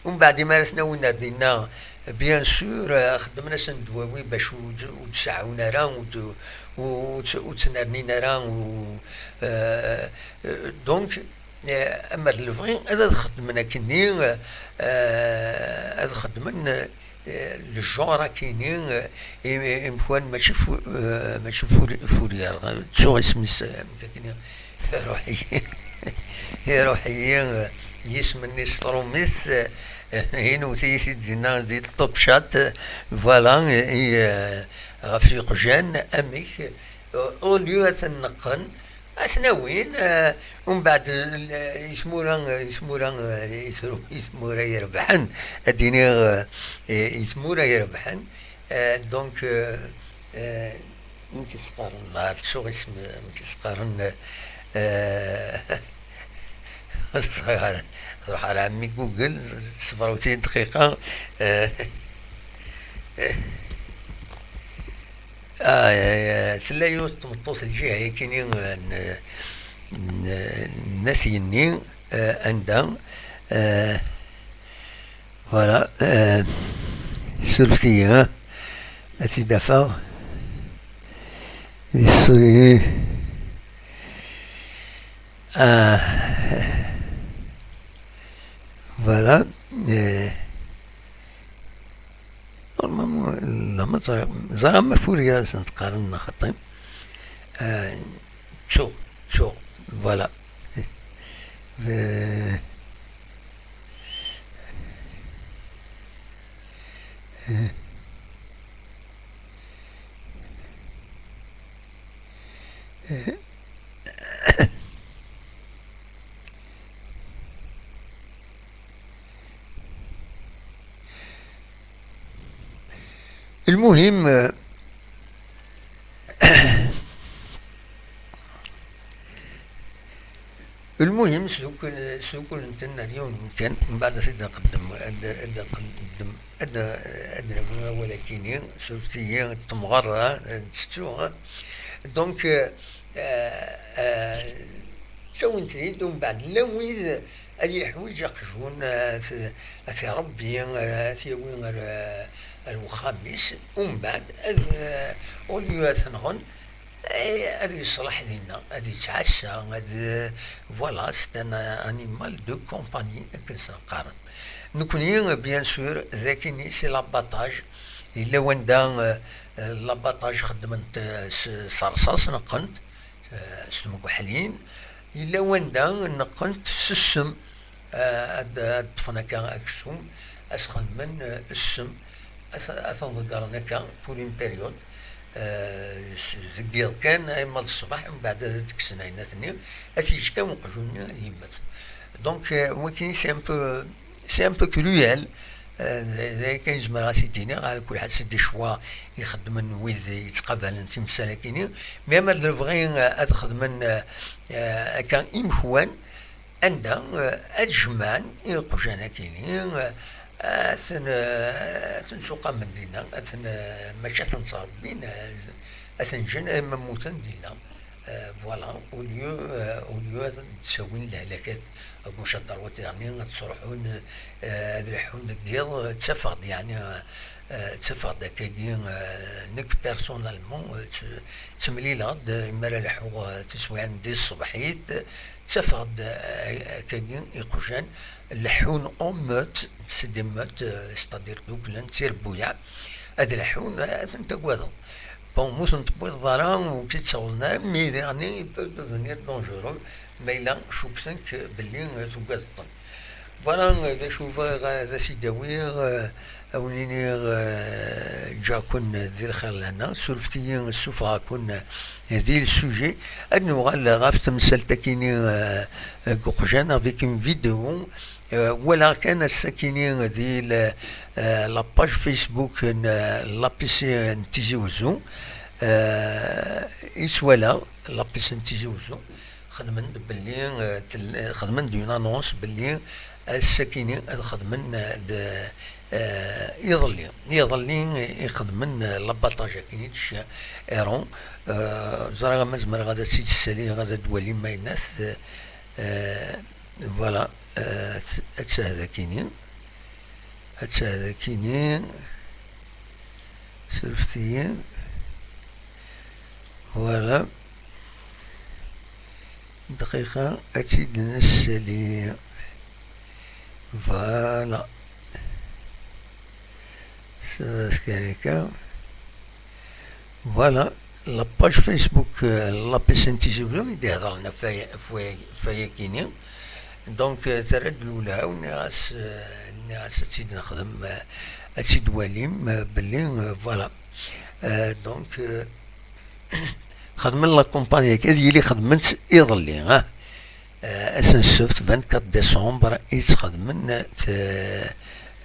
Umbeɛd, imi ara ten-awin ar dinna, bien sûr, eh, xeddmen-asen ddwawi bac ur d-, ur d-seɛɛun ara, ur d-, ur d-, ur ttnernin ara, ur, eh, eh, donc, eh, amer d lebɣi, ad, ad xeddmen akkenni, eh, ad xeddmen, eh, eh, le genre akini, eh, im-, imekwan mačči fu-, eh, mačči furi-, fourrière, eh, ttuɣ isem-is, eh, amek akini, iruḥ-iyi, iruḥ-iyi, eh, yisem-nni s trumit, eh, eh, inewwet-iyi-t-id dinna di Top Chat, eh, voilà, eh, i, eh, ɣef iqjan, amek, eh, au lieu ad ten-neqqen, Ad ten-awin, eh, umbeɛd, eh, i tmura, i tmura, eh, i tru-, i tmura irebḥen, ad d-iniɣ, eh, i tmura irebḥen. Eh, donc, eh, eh, amek i s-qqaren, ma ttuɣ isem, amek i s-qqaren, eh, ur ẓriɣ ara. Truḥ ar ɛemmi Google, ṣebrew-tt-id dqiqa. Eh, eh, ah, eh, tella yiwet n tmeṭṭut lǧiha-yakini, eh, n, n, n At Yenni, eh, anda, eh, voilà, eh, suref-iyi, ah, ad tt-id-afeɣ. Yessu-, ah, voilà, eh, normalement, la ma ẓriɣ, ẓriɣ ma Fourier ad sen-qqaren neɣ xaṭi. Eh, ttuɣ, ttuɣ, voilà. Eh, eh, eh. المهم، المهم، sdukkel-, sdukkel-nten ar yiwen umkan, mbeɛd ad t-id-nqeddem, ad, ad nqeddem, ad, ad nernu awal akini, suref-iyi, temɣer, ha, nettettu, ha. Donc, euh, euh, ttawin-ten-id, umbeɛd llan wid ad yeḥwiǧ aqjun, euh, ad t-, ad t-iṛebbi, euh, ad t-yawi ar, ar wexxam-is, umbeɛd ad, euh, au lieu ad t-nɣen, eh, ad yeṣleḥ dinna, ad yettɛassa, ad, voilà, c'est un animal de compagnie, akken sen-qqaren. Nekni, bien sûr, d akini, c'est l'abattage. Yella wanda, eh, eh, l'abattage xeddmen-t, eh, s, s rṣas, neqqen-t, eh, s tmegḥalin. Yella wanda neqqen-t s ssem, eh, ad, ad ṭṭfen akka aksum, ad s-xedmen, eh, ssem, ad t-, ad ten-ḍeggren akka pour une période, eh, s-, deg yiḍ kan, arma d ṣṣbeḥ, mbeɛd ad d-kksen ɛinat-nni, ad t-yeǧǧ kan uqjun-nni ad yemmet. Donc, eh, wagi, c'est un peu, c'est un peu cruel. Eh, d, d ayen kan zemreɣ ad t-id-iniɣ, ɛla kulli ḥal, c'est des choix i xeddmen wid yettqabalen timsal-agi-nni. Mais ma d lebɣi, eh, ad xedmen, eh, eh, akka imekwan, anda, eh, ad jemɛen iqjan akini, eh, ad ten, eh, ad ten-suqamen dinna, ad ten, eh, mačči ad ten-ttṛebbin, eh, ad ten-ǧǧen arma mmuten dinna. Eh, voilà, au lieu, eh, au lieu ad d-ttawin lehlakat à gauche à droite, yeɛni ad ttruḥun, eh, ad leḥḥun deg yiḍ, ttafeɣ-d, yeɛni, eh, ttafeɣ-d akkagi, eh, nekk personnellement, eh, tt-, ttemlileɣ-d, eh, mi ara leḥḥuɣ, eh, tiswiɛin di tṣebḥit, ttafeɣ-d, eh, akkagi iqjan leḥḥun en meute, c'est des meutes, eh, c'est-à-dire duklen, d tirebbuyaɛ, ad leḥḥun, eh, ad ten-tagadeḍ. Bon, mu ten-tewwiḍeḍ ara, ur tt-id-ssawḍen ara, mais daɣen, il peut devenir dangereux, ma yella cukkten-k belli, eh, tugadeḍ-ten. Voilà, eh, d acu bɣiɣ, eh, ad as-id-awiɣ, eh, ad wen-iniɣ, eh, ǧǧiɣ-ken di lxir lehna, surfet-iyi, ssufɣeɣ-ken, eh, di le sujet. Ad nuɣal ɣef temsalt-akini, eh, deg uqjan avec une vidéo. Eh, walaɣ kan ass-akini di le, eh, la page Facebook n, eh, l'A P C n Tizi Wezzu. Eh, i tt-walaɣ, l'A P C n Tizi Wezzu. Xedmen-d belli, eh, tel-, xedmen-d une annonce belli ass-akini ad xedmen, eh, d, eh, iḍelli. Iḍelli i xedmen, eh, l'abattage akini d cci Héron. Eh, ẓriɣ ma zemreɣ ad tt-id-ssaliɣ, ad d-walim ma yenna-t, eh, voilà, eh, att-, attah dakini. Attah dakini. Surfet-iyi. Voilà. Dqiqa, ad tt-id-nessali. Voilà. Sɛiɣ kan akka. Voilà. La page Facebook, euh, l'A P C n Tizi Wezzu, i d-ihedṛen ɣef waya, ɣef waya, ɣef wayakini. Donc, euh, terra-d lwelha-w, nniɣ-as, euh, nniɣ-as ad tt-id-nexdem, euh, ad tt-id-walim, euh, belli, euh, voilà. Euh, donc, euh, Xedmen la compagnie-agi, ad yili xedmen-tt iḍelli, ah. Eh, ass n ssebt, vingt-quatre décembre, i tt-xedmen, eh,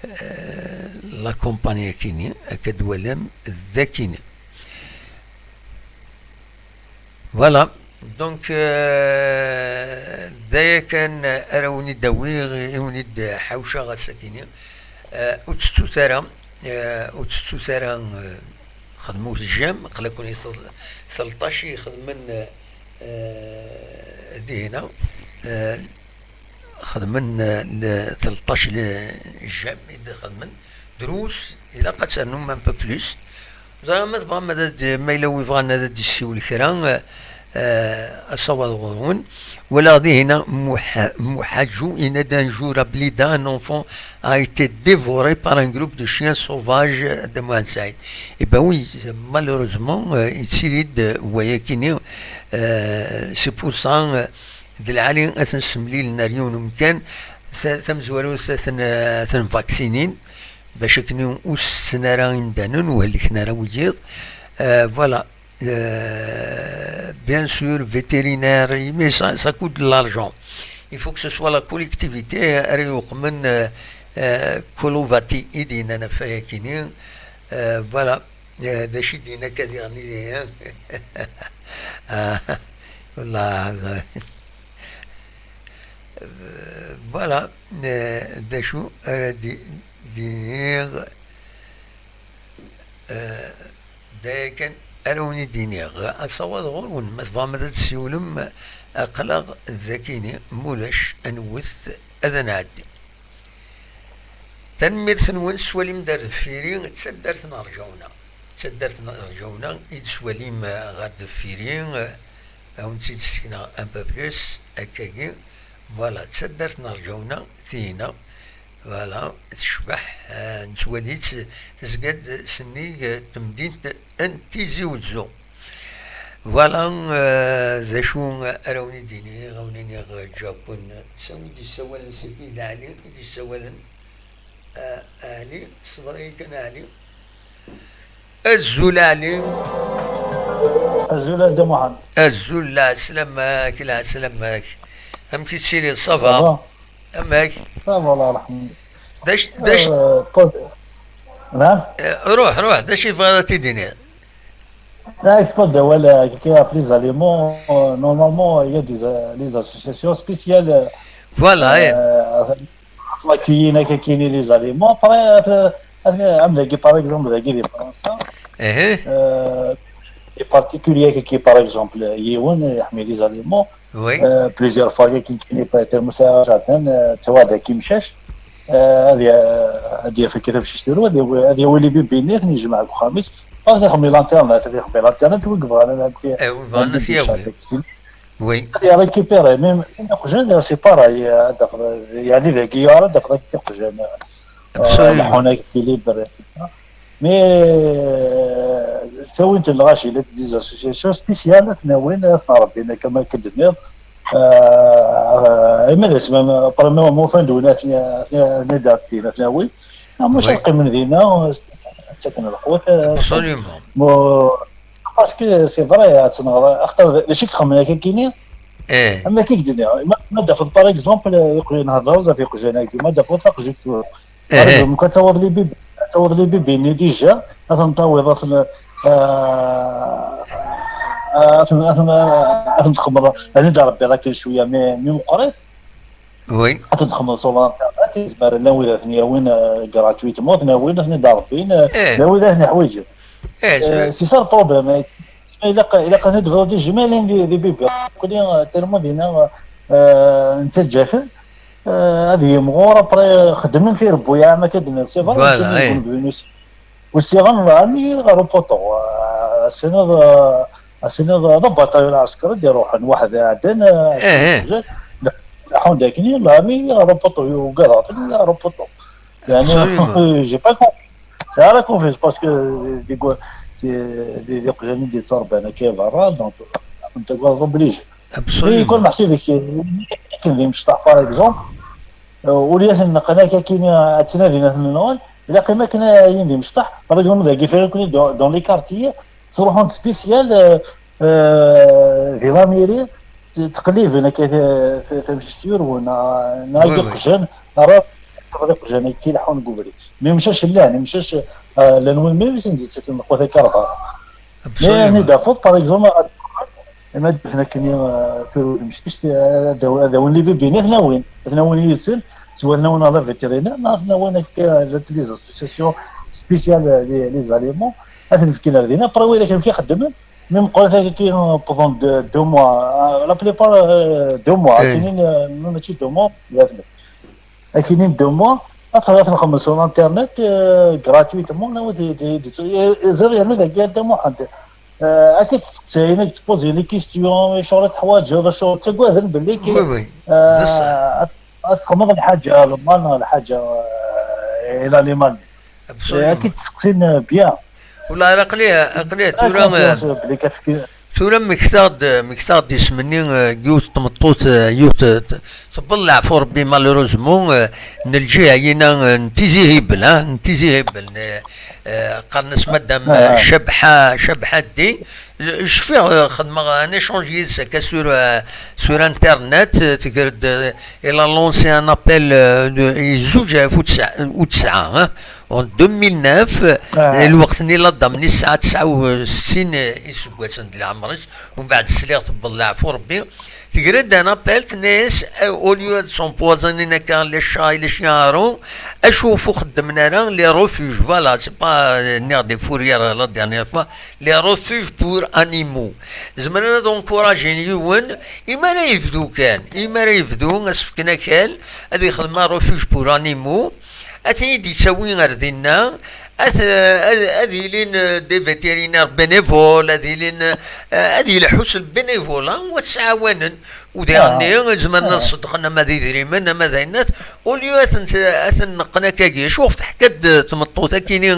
eh, la compagnie-akini, akka d-twalam, d akini. Voilà. Donc, eh, d aya kan ara wen-id-awiɣ, i wen-id-ḥawceɣ ass-akini. Eh, ur ttettut ara, eh, ur ttettut ara, eh, xedmut j'aime, aql-aken i tel-, telṭac i xedmen, eh, dihina, eh, xedmen, eh, le-, telṭac le j'aime i d-xedmen, drus, ilaq ad ternum un peu plus. Ẓriɣ ma tebɣam ad d-, ma yella wi bɣan ad d-issiwel kra, eh, eh, asawaḍ ɣur-wen. Walaɣ dihina Muḥ-, Muḥaǧu, yenna-d: un jour à Blida, un enfant a été dévoré par un groupe de chiens sauvages de Mohamed Saïd. Eh ben oui, malheureusement, euh, yettili-d wayakini, euh, c'est pour ça, euh, d lɛali ad ten-semlilen ar yiwen umkan, ta-, tamezwarut ad ten-, ad ten-vaccinin, bac akken ur setten ara imdanen, ur helken ara wiyiḍ. Euh, voilà. Euh, bien sûr, vétérinaire, mais ça, ça coûte de l'argent. Il faut que ce soit la collectivité, euh, euh, Kolovati, i d-yennan ɣef wayakini. Euh, voilà. Euh, d acu i d-yenna akka diɣen, hein? Ah, wallah. Euh, voilà. Euh, d acu ara d-, d-iniɣ. Euh, D aya kan ara wen-id-iniɣ, asawaḍ ɣur-wen, ma tebɣam ad d-tsiwlem, aql-aɣ d akini, ma ulac, anwet ad nɛeddi. Tanemmirt-nwen, ttwalim-d ar deffir-i, d taddart n Rǧawna. D taddart n Rǧawna i d-ttwalim ɣer deffir-i, ad wen-tt-id-ssekneɣ un peu plus, akkagi. Voilà, d taddart n Rǧawna, tihina. Voilà, tecbeḥ, eh, nettwali-tt, tezga-d sennig, eh, temdint n Tizi Wezzu. Voilà, eh, d acu ara wen-id-iniɣ, ad wen-iniɣ, eh, Japun, s-, wi d-yessawalen sagi d Ɛli, i d-yessawalen, eh, Ɛli, ṣber-iyi kan a Ɛli. Azul a Ɛli. Azul a Dda Muḥend. Azul, lɛeslama-k, lɛeslama-k. Amek i tettiliḍ, ça va? Ça va. Amek? Ça va, Allah yerḥem. D acu, d acu? Euh, pas-, hein? Euh, ruḥ, ruḥ, d acu i tebɣiḍ ad t-id-tiniḍ? Là, il faut de, voilà, ɣef les aliments, euh, normalement, il y a des, euh, les associations spéciales, euh, voilà, eh. Euh, ɣef la cuisine, akka kini les aliments. Après, euh, euh, am dagi, par exemple, dagi di Fransa, eh, euh, les particuliers, akka, par exemple, yiwen, euh, yeḥmi les aliments, oui, euh, plusieurs fois, akka kini, peut-être, Moussa Jardin, euh, tu vois, dagi, mcac, euh, ad ya-, ad yaf akka tabcict-inu, ad yawi, ad yawi les bébés-nni, ad ten-yejmeɛ deg uxxam-is, ad ixdem l'internet, ad ixdem l'internet, wi yebɣan ad, eh, wi bɣan ad t-yawi. Oui. Ad récupérer, même iqjan, c'est pareil, euh, ad tafeḍ, yeɛni dagi yuɛer ad tafeḍ akka iqjan, euh, absolument, leḥḥun akka libre. Mais, euh, ttawin-t lɣaci, il y a des associations spéciales, ad ten-awin, ad ten-rebbin, akka ma akken d-tenniḍ. Euh, euh, imi d asmam, premièrement, ufan-d win ad ten-, ad ten-, ad ten-id-rebbin, ad ten-awin. Ah, maca, oui, ad qqimen dinna, ad ttaken lqut, euh, absolument. Mo-, Parce que c'est vrai, ad tenɣeḍ, axaṭer d acu i ixemmen akka kini? Eh. Am akka i k-d-nniɣ, ma, ma d-tafeḍ, par exemple, iqjan, nhedder ɣef iqjan-agi, ma d-tafeḍ taqjut, eh, par exemple, ad tawiḍ les bébés, ad tawiḍ les bébés-nni déjà, ad ten-tawiḍ, ad ten-, euh, ad ten-, ad ten-, ad ten-txemmeḍ, ad ten-id-rebbiḍ akken cwiya, mi, mi meqqrit. Oui. Ad ten-txedmeḍ sur l'internet, yezmer llan wid ad ten-yawin, euh, gratuitement, ad ten-awin, ad ten-id-rebbin, euh, eh, llan wid ad ten-iḥwiǧen. Eh, euh, c'est ça le problème. Ilaq, ilaq ad nebdu déjà, ma llan des, des bébés. Kuli, euh, tellement dinna, euh, nettaǧǧa-ten, euh, ad yimɣur, après, euh, xeddmen fi rebbu, yeɛma akka d-nniḍ, c'est vrai, voilà, eh. Usiɣen lɛami ɣer upuṭu. Asiniḍ, asiniḍ d abaṭayu lɛesker i d-iruḥen, waḥed iɛeddan, eh, eh, leḥḥun-d akkenni, lɛami ɣer upuṭu, ugadeɣ-ten ɣer upuṭu. Yeɛni, absolument, j'ai pas compris. Sɛiɣ la confiance parce que deg, di, di, di iqjan i d-yettrebban akka berra, donc, ad ten-tagadeḍ obligé. Absolument. Mais kul meḥsub-ik, akken d imecṭaḥ, par exemple, euh, ur asen-neqqen akka kini ad ttnadin ad ten-nɣen, ilaq i wakken ad yin d imecṭaḥ, par exemple, dagi, fran-ken dans, dans les quartiers, truḥem-d spécial, euh, euh, di la mairie, ttqelliben akka tamcict yurwen, neɣ iqjan, ara tafeḍ iqjan akka ileḥḥun deg ubrid. Mi mcac llan, imcac llan win mi sen-d-yettaken lqut akka ar berra. Mi ad d-tafeḍ, par exemple, ma d-fen akken tura temcict, ad awen les bébés-nni ad ten-awin, ad ten-awin yid-sen, soit ad ten-awin ɣer la vétérinaire, neɣ ad ten-awin akka les associations spéciales les aliments, ad ten-fken ar dinna, après widak amek i xeddmen, mi meqqrit akka wwḍen deux mois, la plupart deux mois, akinin, mačči deux mois, akinin deux mois, ad nxemmem sur internet gratuitement, ẓriɣ yernu dagi a Dda Muḥend, akka d-steqsayen, ad k-ttpoẓin les questions, acuɣer i teḥwaǧeḍ, acuɣer ttagaden belli ad txedmeḍ lḥaǧa lemmer neɣ lḥaǧa i l'animal. Akka d-steqsin bien. Wala aql-i, aql-i tura, tura mmektaɣ-d, mmektaɣ-d isem-nni, yiwet n tmeṭṭut, yiwet tewweḍ leɛfu Rebbi, malheureusement, n lǧiha-yina, n Tizi Hibel, n Tizi Hibel, qqaren-as Madame Cabḥa, Cabḥa Ddi. Cfiɣ, xedmeɣ un échange yid-s akka sur, sur internet, tekker-d, elle a lancé un appel, i zzuǧ alaf u tesɛa, en deux mille neuf, lweqt-nni la dame-nni tesɛa tesɛa u settin iseggasen di leɛmer-is, umbeɛd sliɣ tewweḍ leɛfu Rebbi, tekker-d un appel, tenna-yas, au lieu ad s'empoisonner akka les chats et les chiens à rats, acu ɣef ur xeddmen ara les refuges, voilà, c'est pas, nniɣ des fourrières la dernière fois, les refuges pour animaux. Zemren ad encouragen yiwen, imi ara yebdu kan, imi ara yebdu, ad s-fken akal, ad yexdem un refuge pour animaux, ad ten-id-yettawi ar dinna, ad, ad, ad ilin des vétérinaires bénévoles, ad ilin, ad yelḥu s lbénévolat, u ad ttɛawanen. U diɣenni, zemren ad ṣeddqen ama d idrimen, ama d ayennat, au lieu ad ten-, ad ten-neqqen akkagi. Acu ɣef teḥka-d tmeṭṭut akini,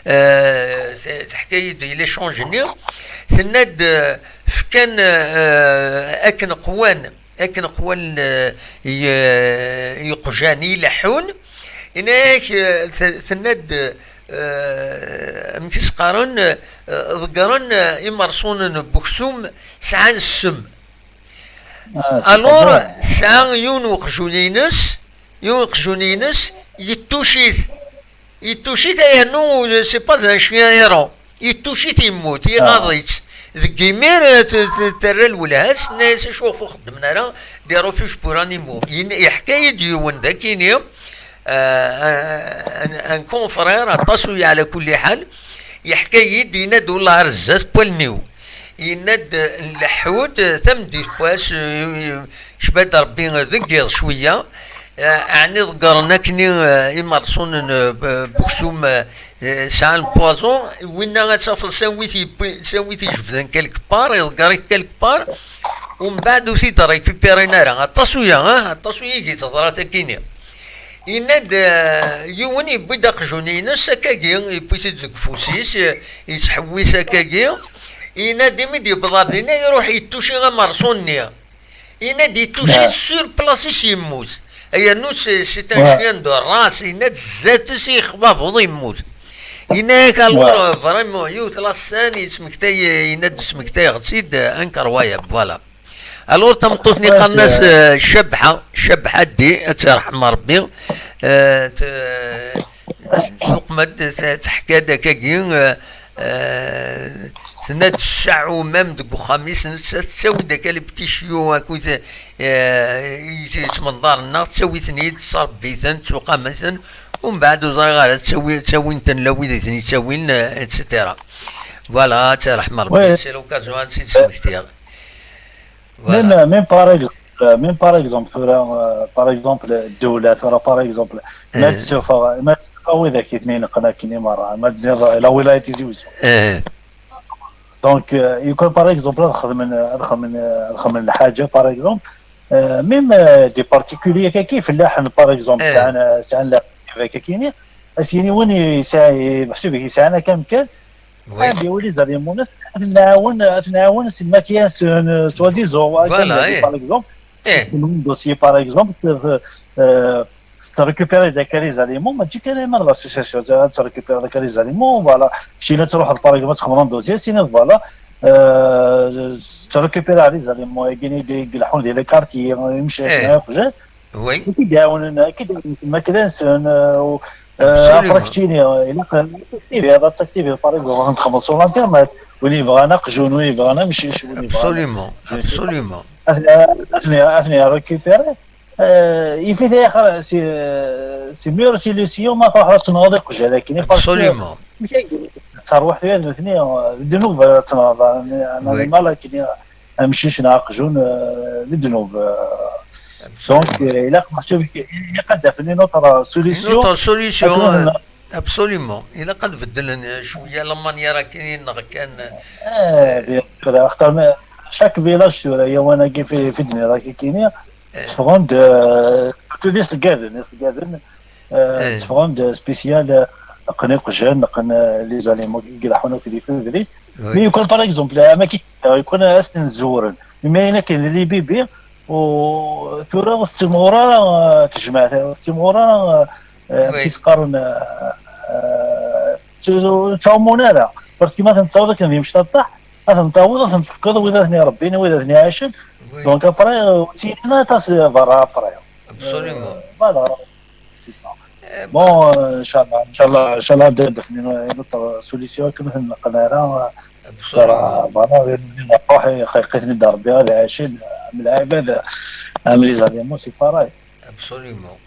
teḥka-yi-d i l'échange-nni, tenna-d, fkan, akken qwan, akken qwan, yeqjan i leḥḥun, yenna-yak, tenna-d, amek i s-qqaren, ḍeggren imerṣunen n uksum sɛan ssem. Alors, tesɛa yiwen uqjun-ines, yiwen uqjun-ines, yettucit. Yettucit, yernu, c'est pas un chien errant. Yettucit, yemmut, iɣaḍ-itt. Deg imir, terra lwelha-s, tenna-yas acu ɣef ur xeddmen ara des refuges pour animaux. Yeḥka-yi-d yiwen d akini, un confrère, aṭas uya ɛla kulli ḥal, yeḥka-yi-d, yenna-d, wellah ar zdat n wallen-iw. Yenna-d, nleḥḥu-d tameddit n wass, cba-d Rebbi deg yiḍ cwiya, ɛni ḍeggren akkenni imerṣunen n uksum sɛan poison, winna ad tafeḍ s anwi t-yewwi, s anwi t-ijebden quelque part, iḍegger-it quelque part, umbeɛd ur t-id-récupérin ara. Aṭas uya, ah, aṭas uya i yi-d-teḍra takkini. Yenna-d, yiwen yewwi-d aqjun-ines akkagi, yewwi-t-id deg ufus-is, yettḥewwis akkagi. Yenna-d imi d-yewweḍ ar dinna, iruḥ yettuci amerṣu-nni. Yenna-d yettuci-t sur place-is, yemmut. Yernu c'est un chien de race, yenna-d zdat-s yexbabeḍ, yemmut. Yenna-yak alors, vraiment, yiwet la scène, yettmektay, yenna-d ttmektayeɣ-tt-id, incroyable, voilà. Alors, tameṭṭut-nni qqaren-as, euh, Cabḥa, Cabḥa Ddi, ad tt-yerḥem Rebbi. Euh, t-, tuqem-d, t-, teḥka-d akkagi, euh, euh, tenna-d ssaɛu même deg uxxam-is, netta tettawi-d akka les petits chiots, akkit, euh, yettmenḍaren-nneɣ, tettawi-ten-id, tettṛebbi-ten, tettuqam-iten, umbeɛd ur ẓriɣ ara, tettawi, ttawin-ten la wid i ten-yettawin, euh, et cetera. Voilà, ad tt-yerḥem Rebbi, c'est l'occasion ad tt-id-smektiɣ. Même, même par exemple, même par exemple, tura, euh, par exemple, ddewla, tura, par exemple, ma d-tsuffeɣ, ma d-tsuffeɣ widak i ten-ineqqen akken i merra, ma d-tiniḍ la wilaya Tizi Wezzu. Donc, euh, يكون par exemple, ad xedmen, ad xedmen, ad xedmen lḥaǧa, par exemple, euh, même, euh, des particuliers, kaki, fellaḥen, par exemple, sɛan, sɛan la, kaki, as-yini win yesɛa, meḥsub yesɛan akka amkan, ad iwali zalimunat, ad nɛawen, ad nɛawen si lmakya-nsen, soi-disant, voilà, par exemple, un dossier, par exemple, euh, tettrécupéri-d akka les aliments, mačči kan ma d l'association, tettrécupéri-d akka les aliments, voilà. Keččini ad truḥeḍ, par exemple, ad txedmeḍ un dossier, ad tiniḍ, voilà, euh, tettrekupira les aliments-agi i d-ileḥḥun di les quartiers, imcac, eh, iqjan, oui, i d-iɛawnen, i d-iɛawnen tmakla-nsen, euh, u, euh, après, keččini, ilaq ad taktiviḍ, ad taktiviḍ, par exemple, ad txedmeḍ sur l'internet, win yebɣan aqjun, win yebɣan amcic, win yebɣan, absolument, absolument, ad ten-, ad ten-, ad ten-irekupiri. Euh, yif-it, c'est, c'est meilleure solution ma truḥeḍ ad tenɣeḍ iqjan akkin, parce que, absolument, amek ay terwiḥt tura d nutni, euh, d ddnub ara tenɣeḍ, un, un, oui, animal akkin, amcic neɣ aqjun, euh, d ddnub, euh. Absolument. Donc, euh, ilaq, ilaq ad d-afen une autre solution. Une autre solution, euh, absolument. Ilaq ad beddlen, euh, cwiya la manière akkin i neɣ kan, euh, eh, bien sûr, axaṭer ma, chaque village tura, yawan-agi fi, fi d-nniḍ akkin, eh, tteffɣen-d, euh, surtout d iṣeggaden, iṣeggaden, euh, eh, tteffɣen-d spécial, euh, qqen iqjan, qqen, euh, les aliments i ileḥḥun akk di tudrin. Oui. Mais yukan, par exemple, am akken, yukan ad ten-zzuren. Imi ayen akken d les bébés, u tura ur tettimɣur ara, euh, tejmaɛt, ur tettimɣur ara, euh, euh, oui, amek i s-qqaren, euh, euh, ur ttɛumun ara. Parce que ma ten-tawiḍ akken d imecṭaṭṭaḥ, ad ten-tawiḍ, ad ten-tefkeḍ wid ad ten-irebbin, wid ad ten-iɛacen. Oui. Donc après, euh, ur ttinin ara aṭas berra après. Absolument. Euh, voilà. C'est ça. Eh, bon, euh, inchallah, inchallah, inchallah, d, d, une autre solution que nous avons, euh, absolument, voilà, voilà, نروح يخلقني دار بها العشي من العباد، من les aliments, c'est pareil. Absolument.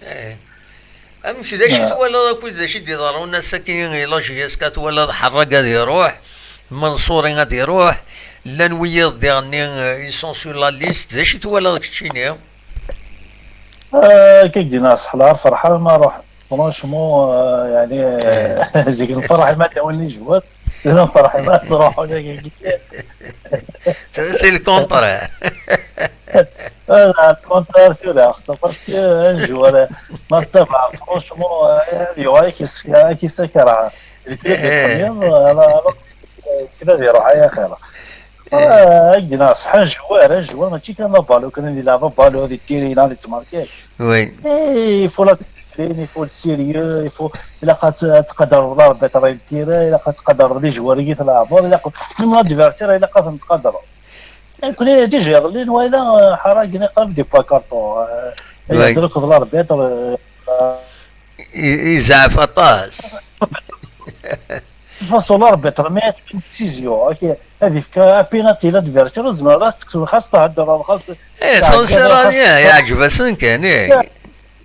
Eh. Amek, d acu i twalaḍ akk, d acu i d-iḍerrun ass-agi i la J S K? Twalaḍ Ḥerrag ad iruḥ, Manṣuri ad iruḥ, llan wiyaḍ diɣenni, euh, ils sont sur la liste. D acu i twalaḍ keččini? Euh, kik dina ṣeḥla, ferḥeɣ ma ruḥ. Franchement, euh, يعني, eh, zik nferḥ ma d-awen les joueurs. Zik nferḥ ma ttruḥun dagi. C'est le contraire. Euh, le contraire, c'est là. Parce que un joueur, euh, ma tabaɛ, franchement, euh, il y aura qui s-, qui s'écarte. Le club est premier, euh, alors, euh, كذا بيروح، يا خير. آه، أجي ناس، حنجوار، حنجوار، ماشي كان بالو، كان يلعب بالو، هذه التيري، هذه تماركي. Oui. إيه، il faut la discipline, il faut le sérieux, il faut، إلا قد تقدر l'arbitre يتيري، إلا قد تقدر les joueurs يتلعبوا، إلا قد، même l'adversaire، إلا قد نتقدروا. يعني، كنا déjà يظلين، وإلا حراق نقرب des fois carton، آه، oui, يهدرك l'arbitre، آه، ي-، يزعف أطاس. فاصون l'arbitre ما يعطيك décision، هاكي، هذه فيك بينالتي l'adversaire، وزعما راه تكسب، خاص تهدر، خاص، ايه، تعدي، سونسيرا، خاص، يعجبسن كان، ايه.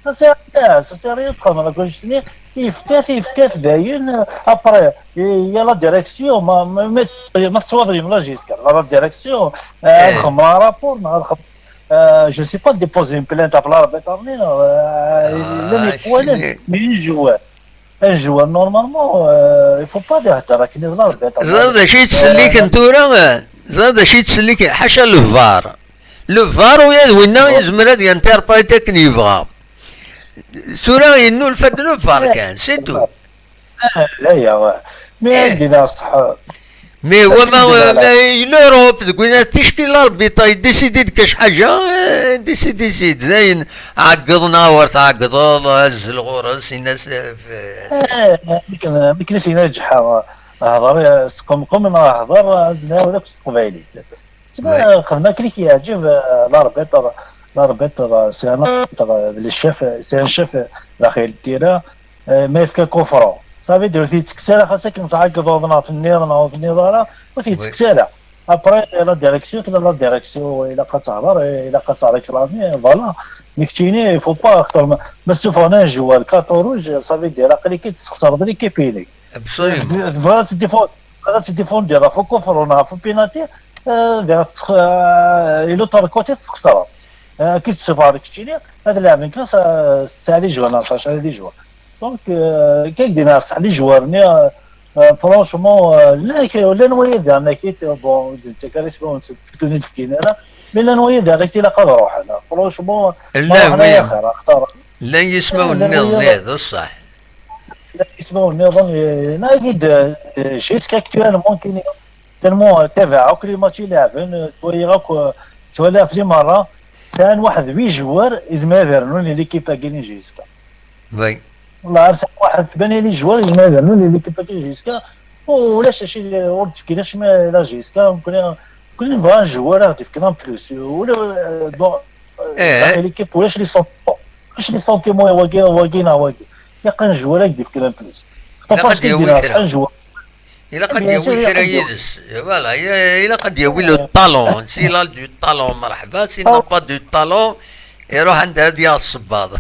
سونسيرا، سونسيرا تخدم، انا كنت شتني، يفكات، يفكات باين، ابري، يا la direction، ما، ما، ما تس-، ما تصوض لي من la J S K، la direction، آه، إيه. نخدم رابور، نخدم، آه، je sais pas، déposer une plainte à l'arbitre، آه، آه، لا، mais سيني. Mais un joueur. Un joueur, normalement, euh, il faut pas يهدر، لكن يهدر بيض. زاد شي تسليك آه، انتورا، زاد شي تسليك، حاشا لفار. لفار ويا وينا يزمر هذا ينتربريتي كن يبغى. ثورا ينو الفد لفار آه. كان، c'est tout. آه، لا يا، mais إيه. عندنا صح. Mais هو ما، ما l'Europe، تقول لنا تشكي l'arbitre، يديسيدي كاش حاجة، آه، ديسيدي سيد زين، عقضنا ور تعقض، هز الغرس، الناس، آه، آه، ممكن، ممكن سي ناجح، آه، هضر، آه، سقمقم، آه، هضر، آه، زدنا ولا في القبايلي. تما خدمة كلي كيعجب، آه، l'arbitre، l'arbitre، آه، c'est un arbitre، آه، le chef، آه، c'est un chef، آه، داخل التيرا. آه، ما يفكا كوفرو. صافي دير تيتكسر، خاصك متعقد وضنا في النير، نعوض في النير، ولا، وتيتكسر. ابري، لا ديريكسيون، لا، لا ديريكسيون، الا قد تهضر، الا قد تهضر كلامي، فوالا. مكتيني، فو با اكثر ما، ما سوف هنا جوال كارطون روج، صافي دير عقلي كي تسخسر بلي كي بيني. ابسوليومون. فوالا تديفون، فوالا تديفون ديال فو كوفرو، ولا فو بيناتي، آه، ديال تسخ-، آه، لو تار كوتي تسخسر. آه، كي تسوف هذاك الشيء، هذا اللاعب كان سا-، سالي جوال، ساشا لي جوال. Donc, euh, كي دينا صح لي جوار ني، آه، آه، فرونشمون، آه، لا كي ولا نويا ديالنا كي بون، انت كاريس بون، تكوني تفكينا لا. مي لا نويا ديالنا كي لا قد روح انا. فرونشمون، لا، ما روح انا يا وين؟ خير، اختار. لا يسمى لا، لا، والنيل، وين؟ لا، ده الصح. لا يسمى والنيل، ظن، آه، لا اكيد، آه، جيسكا اكتوالمون كاين تالمون تابع كل ماتش يلعبن، آه، تويا غاك، آه، توالى في مرة، سان واحد وي جوار، إذا ما يدير نوني ليكيب تاع كيني جيسكا. وي. والله عرفت واحد ثمانية لي جوار، إذا ما يدير نوني ليكيب تاع كيني جيسكا. ulac acu, ur d-fkin acemma la J S K, nekkni, nekkni nebɣa un joueur ad d-yefken un plus. Ula, euh, bon, euh, Eh. Daxel l'équipe, ulac les sentiments. Ulac les sentiments, wagi, wagi, neɣ wagi. Ilaq un joueur ad d-yefken un plus. Ilaq ad d-yawi kra. Un joueur. Ilaq ad Bien d-yawi sûr, kra ilaq ad d-yawi. Yid-s. Voilà, ilaq ad d-yawi le talent. S'il a du talent, merḥba. S'il n'a pas du talent, iruḥ anda ad yaɣ sebbaḍ.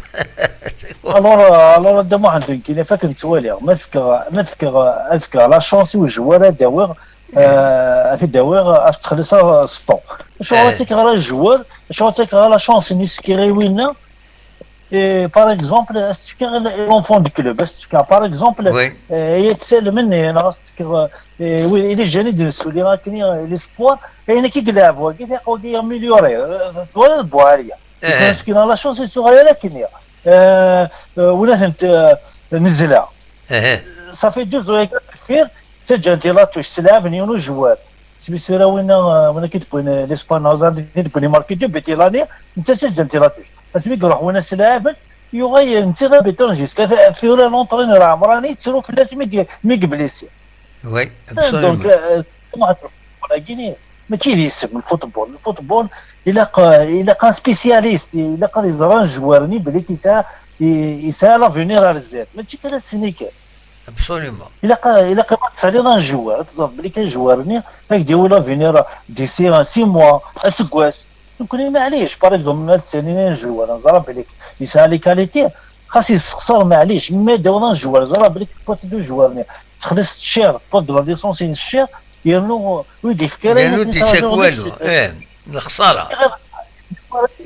Alors, euh, alors, Dda Muḥend, nekkini, fakken ttwaliɣ, ma tefkeɣ, ma tefkeɣ, ad fkeɣ la chance i ujewwar ad d-awiɣ, euh, ad t-id-awiɣ, ad t-ttxelliṣeɣ s temps. Acuɣer Eh. Ad ttekkeɣ la joueur, acuɣer ad ttekkeɣ la chance-nni s kra i winna? Et par exemple, ad s-tefkeɣ i l'enfant du club, ad s-tefkeɣ, par exemple, Oui. euh, yettalmen, neɣ ad s-tefkeɣ, euh, oui, il est jeune, i d-nessuli akken, l'espoir, ayen akka i yelɛeb wagi, tiqwa wagi amélioré, euh, twalaḍ Buɛaliya. Eh. Parce que la chance, il sera là, akken. Euh, euh, wala tent, euh, nezla. Eh. Ça fait deux ans, kfir, ttaǧǧan-t i la touche, s lɛeb n yiwen ujewwar. Smi tura winna, euh, winna ki d-wwin, euh, l'Espagne, neɣ ẓer ki d-wwin, marqué deux buts i l'année, netta ttaǧǧan-t i la touche. Asmi iruḥ winna s lɛeb, yuɣal netta d abiṭan jusqu'à tura l'entraîneur Ɛemrani, yettru fell-as mi d-, mi yeblisi. Oui, Donc, absolument. euh, واحد الفوتبول، mačči d isem الفوتبول. الفوتبول ilaq, ilaq un spécialiste, ilaq ad iẓer un joueur-nni belli yesɛa, yesɛa l'avenir ar zdat. Mačči kan ass-nni kan. Absolument. Ilaq, ilaq ad tesɛiḍ un joueur, ad teẓreḍ belli kan joueur-nni ad k-d-yawi l'avenir d'ici six mois, aseggas. Nekkni maɛlic, par exemple, ad sɛin un joueur, neẓra belli yesɛa les qualités, xas yessexṣer maɛlic, mi ad d-tawiḍ un joueur, ẓra belli tewwiḍ-d ujewwar-nni, texliṣ cher, tewwiḍ-d la licence-nni cher, yernu ur d-yefki ara Yernu ayen d-yettak akken walu. teɛjeb. Eh, lexsara.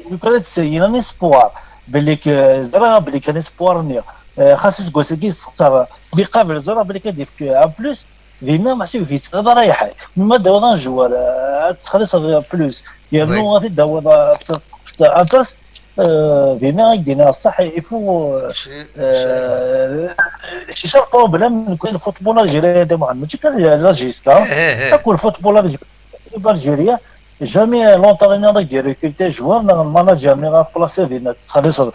Lukan ad tseyyin un espoir, belli k-, ẓriɣ belli kan espoir-nni, eh, xas aseggas-agi yessexṣer, mi qabel ẓriɣ belli kan ad d-yefk un plus, dinna meḥsub yettɣiḍ ara yeḥay. Mi ma d-tawiḍ un joueur, eh, ad txelliṣeḍ plus, yernu Oui. ad t-id-tawiḍ, eh, f-, f-, aṭas, eh, dinna i k-d-iniɣ ṣṣeḥ, il faut, eh, C'est- eh, c'est ça le problème, le football algérien, Dda Muḥend, mačči kan la J S K, Eh, eh, eh. Akk le football algérien, l'Algérie, jamais l'entraîneur ad d-recruter joueur, neɣ le manager, neɣ ad placer dinna, tettxelliṣeḍ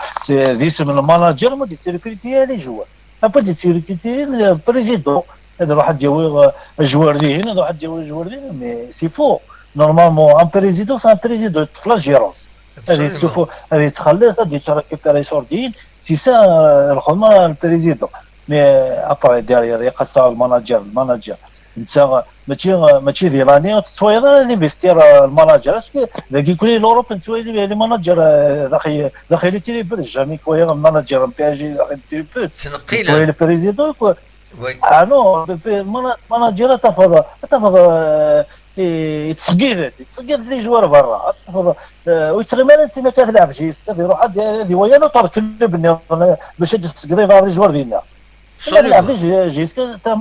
d isem le manager, ma d-recruter les joueurs. Après d-recruter le président, ad iruḥ ad d-yawi, euh, joueur dihin, ad iruḥ ad d-yawi joueur dihin, mais c'est faux. Normalement, un président, c'est un président, yeṭṭef la gérance. Ad Absolument. yettsufu, ad yettxelliṣ, ad yettṛekupir iṣurdiyen, c'est ça, euh, lxedma n le président. Mais, euh, après, derrière, ilaq ad tesɛuḍ le manager, le manager. Netta, mačči, mačči di l'année, ur tettwayeḍ ara ad investir, euh, le manager. Parce que dagi kul l'Europe, nettwali les managers, euh, daxel, daxel les tribunes, jamais twayeḍ le manager n P S G daxel les tribunes. Ttneqqilen. Nettwali le président, quoi. Oui. Ah non, le p-, mana-, manager ad tafeḍ, ad tafeḍ, euh, yettṣeggid, yettṣeggid les joueurs berra. Ad tafeḍ, euh, ur yettɣimi ara d timi kan ad yelɛeb J S K, ad iruḥ ad, ad iwali l'autre club nniḍen, bac ad d-tṣeggdeḍ les joueurs dinna. Ma Absolument. tleɛbeḍ J S K, ta-,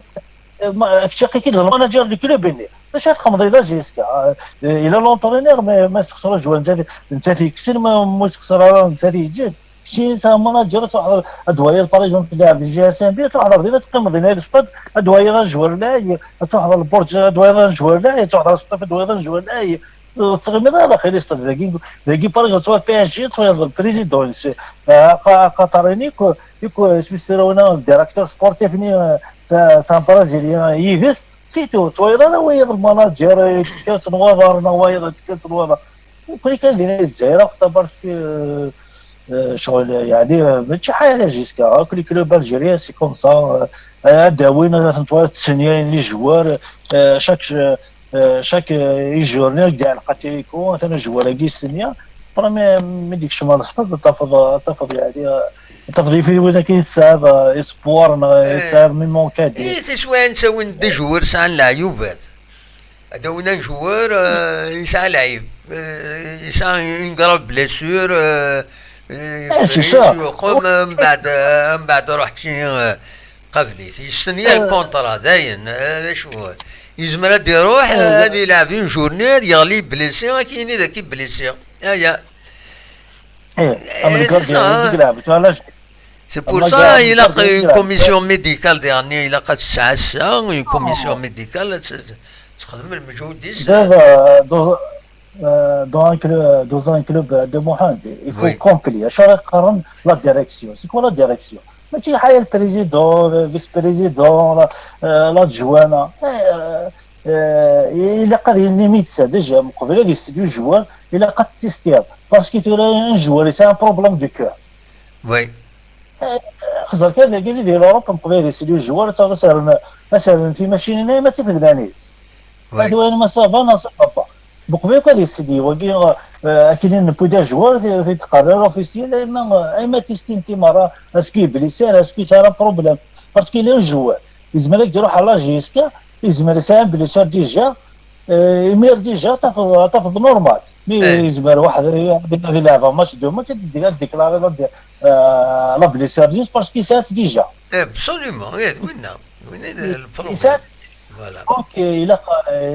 ma, kečč aql-ik-id d le manager du club-nni. Bac ad txedmeḍ la J S K, euh, il a l'entraîneur, mais ma yessexṣer joueur, netta, netta yekksen, ma, ma yessexṣer ara, netta yeǧǧen. Kečč tesɛa manager, ad tṛuḥeḍ ad twayeḍ, par exemple, tleɛbeḍ G S M B, ad tṛuḥeḍ ar din, ad teqqimeḍ dinna di stade, ad twayeḍ un joueur lɛib, ad tṛuḥeḍ ar lburǧ, ad twayeḍ un joueur lɛib, ad tṛuḥeḍ ar stade, ad twayeḍ un joueur lɛib. Ur tettɣimiḍ ara daxel stade dagi. Dagi, par exemple, twayeḍ P S G, twayeḍ le président, c'est, euh, qa-, Qatarini, quoi. Yakk, euh, isem-is tura winna, le directeur sportif-nni, euh, c'est, c'est un Brésilien, yid-s, c'est tout. Twayeḍ ara wayeḍ le manager, euh, yettekka s nwaḍer, neɣ wayeḍ yettekka s nwaḍer. Nekkni kan dinna di Lezzayer, axaṭer parce que, euh, euh, ccɣel, yeɛni, euh, mačči ḥala J S K, akk les clubs algériens, c'est comme ça, euh, ad d-awin, ad ten-twayeḍ ttsenyayen les joueurs, euh, chaque, euh, chaque, euh, ijur-nni, ad d-iɛelleq atriku, atan ujewwar-agi ssenya. Après, mi, mi d-ikcem ɣer lsṭad, ad tafeḍ, ad tafeḍ, yeɛni, euh, ad tafeḍ yif-it win akken tesɛiḍ, euh, espoir, neɣ tesɛiḍ même en cadet. Eh, tiswiɛin ttawin-d ijewwar sɛan leɛyubat. Ad d-awin un joueur, euh, yesɛa lɛib. Euh, yesɛa une grave blessure, euh, euh, Eh, c'est fris, ça. Yuqem, euh, mbeɛd, euh, mbeɛd ruḥ keččini, euh, qabel-it. Yestenya lkuntra, dayen, euh, d acu, euh, yezmer ad d-iruḥ, euh, ad yelɛeb une journée, ad yeɣli blessé, ad k-yini dagi blessé. Aya. Eh, am Eh, le c'est ça, gardien, hein. deg lɛeb, tu vois, là, je- C'est pour Am ça, la il a gardien, une là. Commission médicale dernière, il a une commission médicale, c'est, c'est, c'est, Dans, euh, dans, euh, dans un club, dans un club de Mohamed, il faut Oui. complet. Acu ara qqaren la direction. C'est quoi la direction ? Mačči ḥaya le président, le vice-président, la, euh, l'adjoint, eh, eh, ilaq ad yili médecin déjà, meqbel ad yessedyu joueur, ilaq ad t-testiḍ. Parce que tura un joueur yesɛa un problème du cœur. Oui. Xẓer kan dagi di l'Europe, meqbel ad yessedyu joueur, ad taɣeḍ ad s-rren, ad s-rren timacinin, ay ma d tifednin-is. Oui. Ad wayen ma ça va, neɣ ça va pas. Meqbel akk ad yessedyi wagi, eh, akken i newwi-d ajwar, t-, t-id-teqqar l'officiel, ayma, ayma tistinti merra, est-ce que blessure, est-ce que ça a problème. Parce que les joueurs, yezmer ad iruḥ à l'âge jusqu'à, yezmer yesɛa blessure déjà, eh, imir déjà tafeḍ, tafeḍ normal. Mi Eh. Yezmer waḥed ad, ad ilɛeb match de match, ad d-, ad déclarer la, eh, la blessure, parce que yesɛa-tt déjà. Absolument, oui, winna, winna d le problème. Yesɛa-tt Voilà. Donc, ilaq,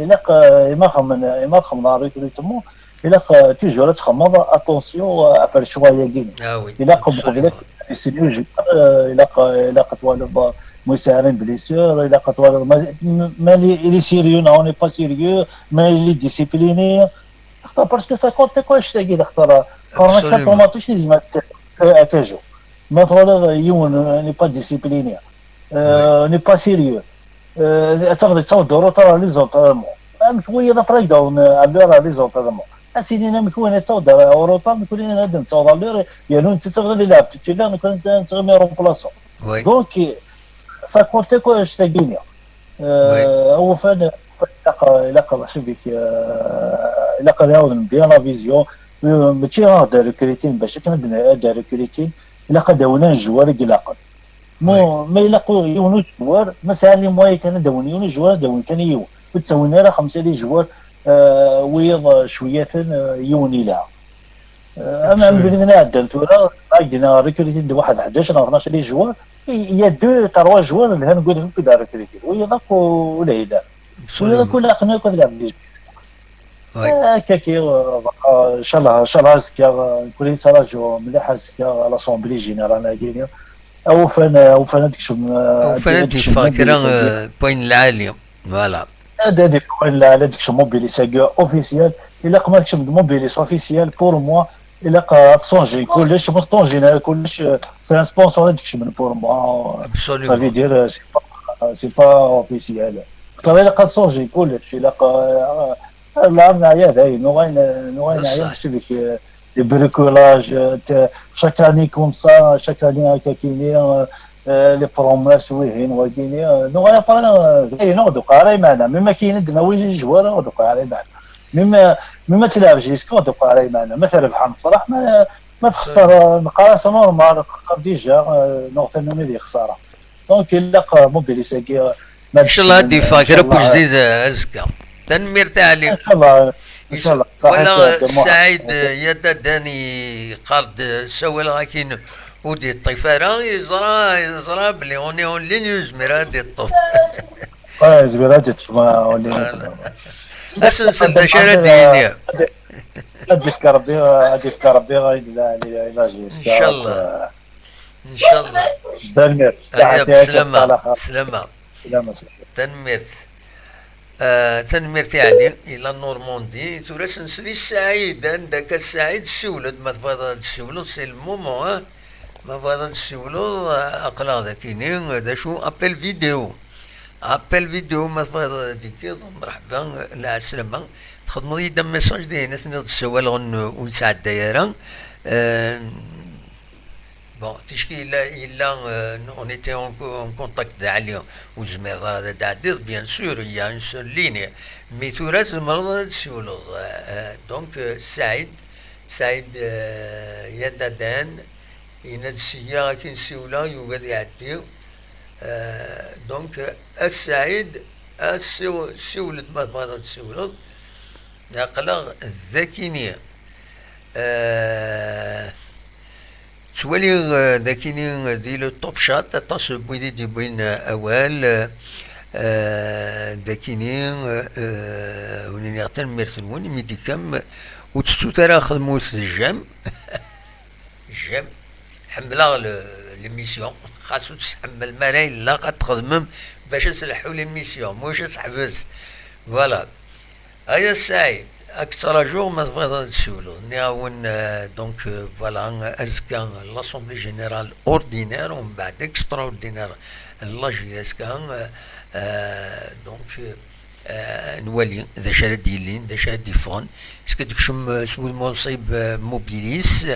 ilaq, ima xemmen, ima xemmen recrutement, ilaq, euh, toujours ad txemmeḍ attention, euh, ɣef lecɣal-agi. Ah oui, Ilaq meqbel absolument. Ad yessedyu joueur, euh, ilaq, ilaq ad twaliḍ, euh, ma yesɛa une blessure, ilaq ad twaliḍ ma, ma il est sérieux, non, il n'est pas sérieux, ma il est discipliné. Parce que ça compte quoi, je te dis, qqaren-ak Absolument. Automatique, yezmer ad tt-, euh, à quinze jours. Ma twaliḍ yiwen, euh, n'est pas discipliné, euh, n'est pas sérieux. Euh, ad taɣeḍ, yettaweḍ au retard à les entraînements. Amek wiyaḍ après dawn, euh, à l'heure à les entraînements. Ad s-inin amek win yettaweḍ au retard, nekni ad nettaweḍ à l'heure, yernu netta yettaweḍ ad ilɛeb titulaire, nekni ad nettɣimi remplaçant. Oui. Donc, ça compte quoi, je te dis. Euh, awufan, ilaq, ilaq, cibik, euh, ilaq ad ɛawden bien la vision. Euh, mačči ad recrutin bac akken ad n-, ad recrutin, ilaq ad d-awin un joueur i ilaqen. Mo, ma ilaq yiwen ujewwar, ma sɛan les moyens kan ad d-awin yiwen ujewwar, ad d-awin kan yiwen. Ur ttawin ara xemsa les joueurs, euh, wiyaḍ, euh, cwiyaten, euh, yiwen ilha. Euh, am, am Absolument. Bnadem iɛeddan tura, akken recrutin-d waḥed ḥdac neɣ tnac les joueurs, il y a deux, trois joueurs lhan deg wid akk i d-recrutin. Wiyaḍ akk ur lhin ara. Wiyaḍ akk Absolument. Ilaqen akk ad lɛeben les joueurs. Oui. Ah, kaki, euh, inchallah, inchallah, azekka, euh, nekni nettraǧu mliḥ azekka l'assemblée générale-agi. Awufan, euh, awufan ad d-kcem, euh, Awufan ad d-yeffeɣ kra, euh, n wayen lɛali. Voilà. Ad, ad yeffeɣ wayen lɛali, ad d-kcem Mobilis-agi officiel. Ilaq ma tkcem-d Mobilis officiel, pour moi, ilaq, euh, ad tṣanji kullec, ma tṣanji ara kullec, euh, c'est un sponsor ad d-kecmen pour moi. Absolument. Ça veut dire, euh, c'est pas, euh, c'est pas officiel. Tura ilaq ad tṣanji kullec, ilaq, euh, Lɛeb neɛya dayen, nuɣal, nuɣal neɛya, cibik, euh, les bricolages, euh, t-, chaque année comme ça, chaque année, hakakini, euh, euh, les promesses, wihin, wagini, euh, nuɣal après, euh, dayen, ur d-uqeɛ ara imeɛna. Même akken i d-nawi les joueurs, ur d-uqeɛ ara imeɛna. Même, euh, même ad tleɛb jusqu'à, ur d-uqeɛ ara imeɛna. Ma terbeḥ, nefreḥ, ma, ma texser, euh, neqqar-as normal, texser déjà, euh, neɣ tannumi di xsara. Donc, ilaq, euh, Mobilis-agi, euh, ma Inchallah ad d-yeffeɣ kra n inchallah, wejdid, euh, azekka. Tanemmirt a Ɛli. Inchallah, inchallah. Wala Saḥit, euh, Saɛid, euh, Yadadan yeqqar-d, euh, ssawaleɣ akin ur d-yeṭṭif ara, yeẓra, yeẓra belli on est en ligne, yezmer ad d-yeṭṭef. Ouais, yezmer ad d-yeṭṭef ma, on est en ligne. Ad s-nsel d acu ara d-yini. Ad yefk Rebbi, ad yefk Rebbi ayen la, la, la, Inchallah. Inchallah. Tanemmirt. Aya, Saɛat, slama, ala xir. Slama. Slama, slama. Tanemmirt. Ah, tanemmirt i Ɛli, i la Normandie. Tura ad s-nsel i Saɛid, anda akka Saɛid, ssiwel-d ma tebɣiḍ ad d-ssiwleḍ, c'est le moment, hein. Ma tebɣiḍ ad d-ssiwleḍ, ah, aql-aɣ dakini, d acu, appel vidéo. Appel vidéo, ma tebɣiḍ ad d-tekkiḍ, mreḥba, lɛeslama. Txedmeḍ-iyi-d un message, dayen ad tiniḍ ssawaleɣ, ur nesɛedday ara. Ah, Bon, ticki yella, yella, euh, on était en, en contact d Ɛli, ur tezmireḍ ara ad d-tɛeddiḍ, bien sûr, il y a une seule ligne, mais tura tzemreḍ ad d-tsiwleḍ. Euh, donc, euh, Saɛid, Saɛid, euh, Yadadan, yenna-d seg-a akin siwleɣ, yugi ad iɛeddi. Euh, donc, euh, a Saɛid, a siw-, siwel-d ma tebɣiḍ ad d-tsiwleḍ. Aql-aɣ dakini. Euh, Ttwaliɣ, euh, dakini, euh, di le top chat, aṭas n wid i d-yewwin, euh, awal, euh, euh, dakini, euh, euh, wen-iniɣ tanemmirt-nwen, imi d-tekkam, ur tettut ara xedmut j'aime. J'aime. Ḥemmleɣ le, l'émission. Xas ur tt-tḥemmlem ara, ilaq ad txedmem bac ad tleḥḥu l'émission, mulac ad teḥbes. Voilà. Aya Saɛid, Ad k-ttṛajuɣ ma tebɣiḍ ad d-tsiwleḍ. Nniɣ-awen, euh, donc, euh, voilà, azekka, l'Assemblée Générale ordinaire, umbeɛd extraordinaire n la J S K, euh, donc, euh, nwali d acu ara d-yillin, d acu ara d-yeffɣen. Est-ce que d-ikcem, euh, s wudem unṣib, euh, mobilis,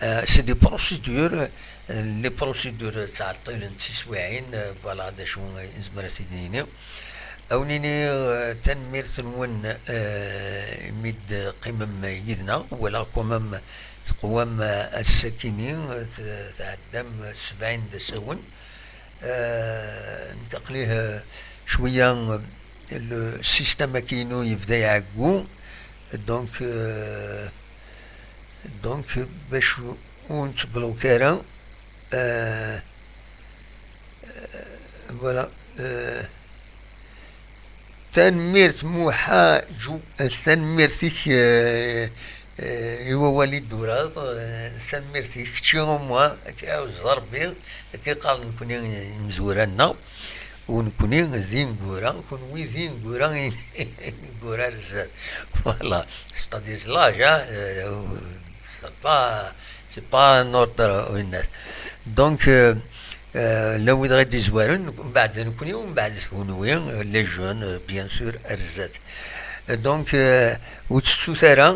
euh, c'est des procédures, euh, les procédures ttɛeṭṭilent tiswiɛin, euh, voilà d acu i nezmer ad t-id-nini. Ad wen-iniɣ, euh, tanemmirt-nwen, euh, imi d-teqqimem yid-neɣ. Walaɣ quand même teqwam, euh, ass-akini, euh, t-, tɛeddam sebɛin d asawen. Euh, nekk aql-i, euh, cwiya, euh, le système-agi-inu yebda iɛeggu. Donc, euh, donc, bac ur nettbloqué ara, euh, euh, voilà. Euh, tanemmirt Muḥaǧu, tanemmirt-ik, euh, euh, i wawal i d-turaḍ, euh, tanemmirt-ik, kečči au moins, ad k-iɛuzz Rebbi, akka i qqaren nekni imezwura-nneɣ. U nekni d ineggura, kenwi d ineggura, ineggura ar zdat. Voilà, c'est-à-dire l'âge, hein, euh, c'est pas, c'est pas notre, euh, winat. Donc, euh, euh, llan wid ɣer d-izwaren, mbeɛd nekni, mbeɛd kenwi, euh, les jeunes, euh, bien sûr, ar zdat. Euh, donc, euh, ur tettut ara,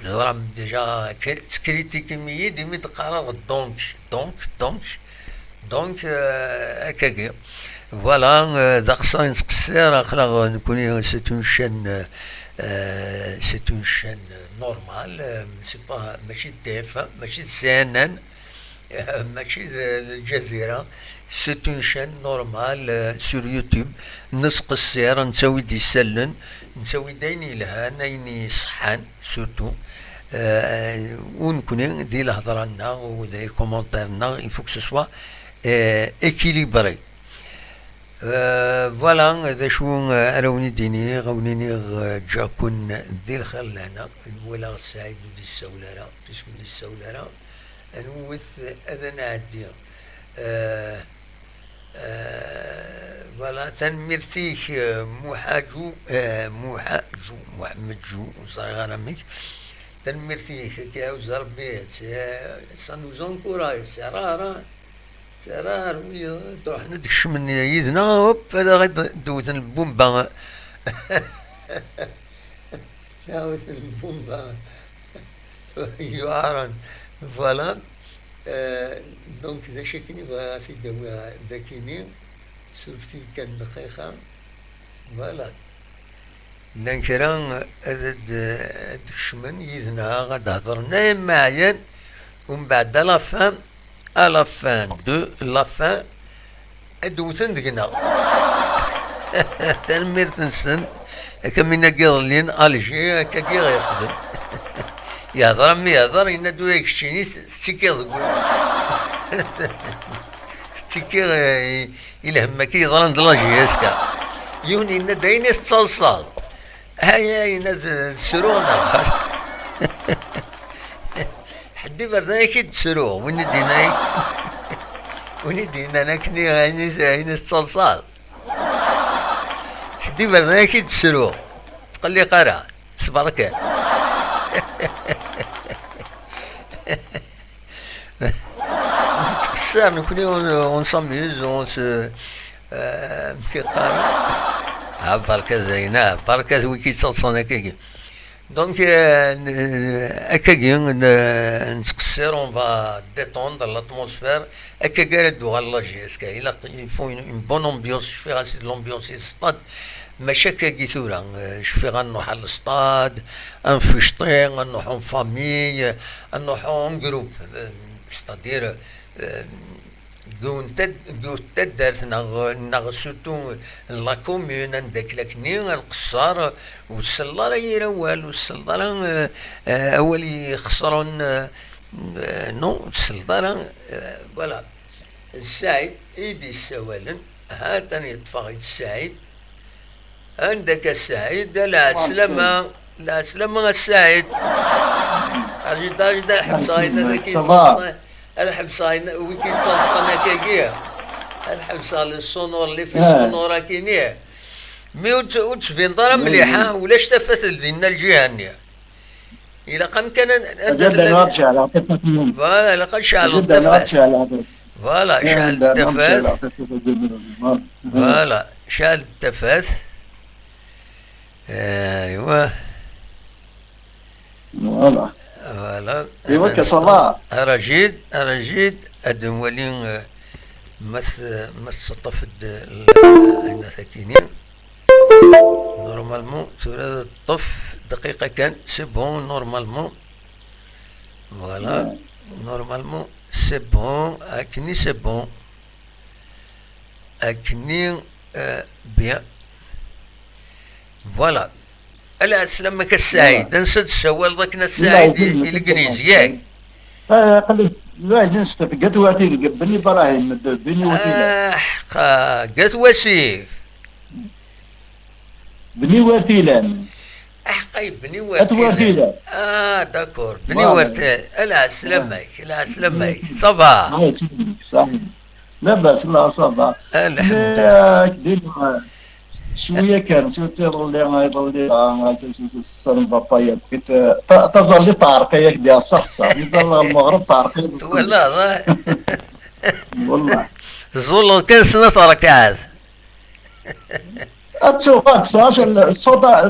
teẓram déjà, ttkritikit-iyi-d imi d-qqareɣ donc, donc, donc, Donc, euh, akkagi. Voilà, euh, d aqeṣṣer i nettqeṣṣir, aql-aɣ nekni, c'est une chaîne, euh, euh, c'est une chaîne normale, euh, c'est pas, mačči d T F un, mačči d C N N, euh, mačči d, d Jazeera, c'est une chaîne normale, euh, sur YouTube. Nettqeṣṣir, nettawi-d isallen, nettawi-d ayen yelhan, ayen iṣeḥḥan, surtout. Euh, u nekni, di lehḍra-nneɣ, u di commentaires-nneɣ, il faut que ce soit, euh, équilibré. Euh, voilà, d acu, euh, ara wen-id-iniɣ, ad wen-iniɣ, euh, ǧǧiɣ-ken di lxir lehna, nwala Saɛid ur d-yessawel ara, puisque ur d-yessawel ara, ad nwet ad nɛeddi. Euh, euh, voilà, tanemmirt-ik, euh, Muḥaǧu, euh, Muḥaǧu, Muḥemmed Ju, ur ẓriɣ ara amek. Tanemmirt-ik, ad k-iɛuzz Rebbi, ça nous encourage, c'est rare, hein. Tara ar wiyaḍ ruḥen ad d-kecmen yid-neɣ, hop, ad aɣ-d-wten lbumba. Ad aɣ-wten lbumba yuɛren. Voilà. Euh, donc, d acu akken i bɣiɣ ad t-id-awiɣ d akini, surfet-iyi kan dqiqa. Voilà. Llan kra ad, ad, ad d-kecmen yid-neɣ, ad d-hedren, ay ma ɛyan, umbeɛd à la fin, à la fin de la fin, ad d-wten deg-neɣ. Tanemmirt-nsen, akka mi nagi iḍelli n Alger, akkagi i ɣ-yexdem. Yehder am yehder, yenna-d ula d keččini tettikiḍ deg wul. Tettikiḍ, eh, i, i lhemm-agi yeḍran d la J S K. Yiwen yenna-d ayen i tettaḍsaḍ. Aya yenna-d tettruɣ neɣ xas. Ḥedd iberdan ak-id-ttruɣ, win i d-yenna, win i d-yennan akken i, ayen i, ayen i tettaḍsaḍ. Ḥedd iberdan ak-id-ttruɣ. Tqelliq ara. Sbeṛ kan. Nettqeṣṣir nekni, on, on s'amuse, on se, euh, amek i qqaren? Ah, berka d ayen, ah, berka d wi k-yettaḍsan akkagi. Donc, euh, n-, akkagi, n-, nettqeṣṣir, on va détendre l'atmosphère. Akkagi ara d-tuɣal la J S K. Ilaq, il faut une, une bonne ambiance. Cfiɣ-as l'ambiance i stade. Mačči akkagi tura. Euh, cfiɣ ad nruḥ à le stade, ad nfecṭi, ad nruḥ en famille, ad nruḥ en groupe. Euh, c'est-à-dire, euh, deg yiwen tad-, deg yiwet taddart neɣ, neɣ surtout la commune, anda akk-, akni, ad nqeṣṣer, ur tselleḍ ara yir awal, ur tselleḍ ara, euh, euh, awal ixeṣren, euh, euh, non, ur tselleḍ ara, euh, voilà. D Saɛid i d-yessawalen, ha-t-an yeṭṭef-aɣ-id Saɛid. Anda-k a Saɛid? Lɛeslama, lɛeslama a Saɛid. Ajid, ajid, ad ḥebseɣ ayen ad k-yettaḍsan, ad ḥebseɣ ayen, wi k-yettaḍsan akkagi. Ad ḥebseɣ le sonore, l'effet sonore akini. Mi ur t-, ur d-tbineḍ ara mliḥ, ha? Ulac tafat dinna lǧiha-nni. Ilaq amkan ad, ad, ad, ad ceɛleɣ tafat-nni. Voilà, ilaq ad ceɛleɣ tafat. Voilà, ceɛl tafat. Voilà, ceɛl tafat. Aywa. Voilà. Voilà. Aywa, ça va. Arajid, arajid, ad nwali, eh, ma s-, ma tettaṭṭaf-d, eh, ayen akini. Normalement, tura teṭṭef dqiqa kan, c'est bon, normalement. Voilà. Normalement, c'est bon, akini, c'est bon. Akini, euh, bien. Voilà. Ala, sslam-ak a Ssaɛid. Voilà. Ansa d-tessawaleḍ akken a Ssaɛid i, i Legliz, yak? Ah, aql-i, la, nesfet, Gatwati, deg Ben Ibrahim, de, Beni Watilan. Ah, ḥqa, Gatwasif. Beni Watilan. Aḥqa, Beni Watilan. At Watilan. Ah, d'accord. Beni Watilan. Ala, sslam-ak, ala, sslam-ak. Ça va? Ah, c'est bon, ça va. Labas, la, ça va. Alḥemdulillah. Mais, euh, ak-d-iniɣ, cwiya kan, surtout iḍelli, iḍelli, ah, s-, s-, s-, ça ne va pas, euh, ta-, taẓallit teɛreq-iyi ak-d-iɣ ṣṣeḥ ṣṣeḥ. Mi ẓalleɣ lmeɣreb teɛreq-iyi. Twalaḍ, ah? Wallah. Ẓẓulleɣ kan snat rakaɛat. Ad tuɣal, ad tuɣal,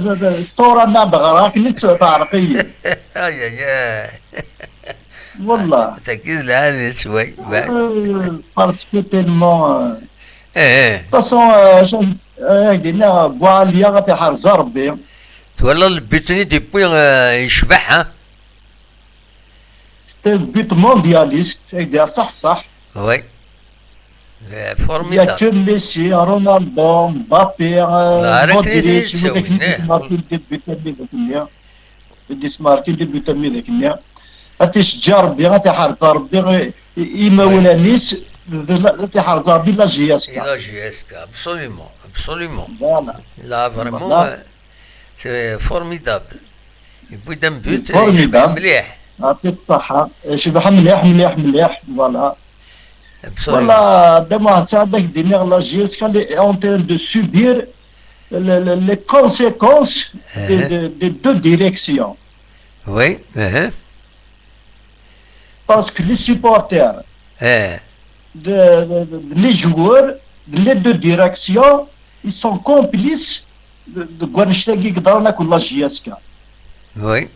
ṣṣura-nni ad ɣreɣ akken i teɛreq-iyi. Ay, ay, ay. Wallah. Tagi d lɛali sway. Euh, parce que tellement, euh, eh, eh. De toute façon, euh, je, euh, ak-d-iniɣ, Buɛaliya ad t-iḥrez Rebbi. Twalaḍ le but-nni d-yewwi, euh, yecbeḥ, ha? C'est un but mondialiste, ak-d-iniɣ ṣṣeḥ ṣṣeḥ. Oui. Il y a formidable. Que Messi, Ronaldo, Mbappé, euh, Modric, wid akken i d-yesmarkin des buts-nni. I d-yesmarkin des buts-nni. Ad t-iceǧǧeɛ Rebbi, ad t-iḥrez Rebbi, i, i, imawlan-is, ad t-iḥrez Rebbi la J S K. La J S K, absolument, absolument. Voilà. Là, vraiment, euh, c'est formidable. Yewwi-d un but, yecbeḥ mliḥ. Yɛṭi-k ṣṣeḥḥa. Yecbeḥ mliḥ, mliḥ, mliḥ. Voilà. Absolument. Voilà, Dda Muḥend Saɛid, ad ak-d-iniɣ, la J S K est en train de subir le, le, les conséquences de, de, de deux directions. Oui, uh-huh. Parce que les supporters, eh, de, de, de, les joueurs, de les deux directions, ils sont complices de, de wannect-agi i yeḍran akked la J S K. Oui.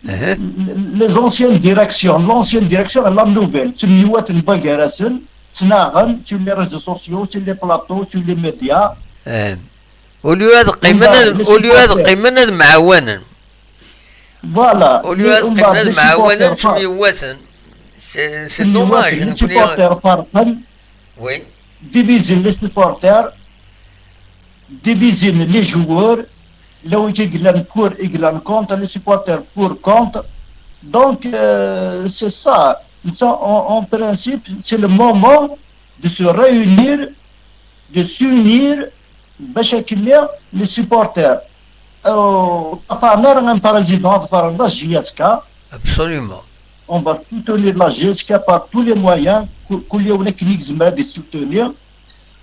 Uh-huh. Les anciennes directions, l'ancienne direction et la nouvelle, ttemyewwaten gar-asen, ttnaɣen sur les réseaux sociaux, sur les plateaux, sur les médias. Eh. Au lieu ad qqimen ad, au lieu ad qqimen ad mɛawanen. Voilà. Au lieu ad qqimen ad mɛawanen, ttemyewwaten. C'est, c'est dommage. Les supporters ferqen. Oui. Divisen les supporters, divisen les joueurs, là où ils gueulent pour, ils gueulent contre, les supporters pour, contre. Donc, euh, c'est ça. En, en principe, c'est le moment de se réunir, de s'unir, bac ad kemmleɣ les supporters. Euh, ṭṭafaren ara un président, ḍefren la J S K. Absolument. On va soutenir la J S K par tous les moyens, ku-, kul yiwen akken i yezmer ad soutenir.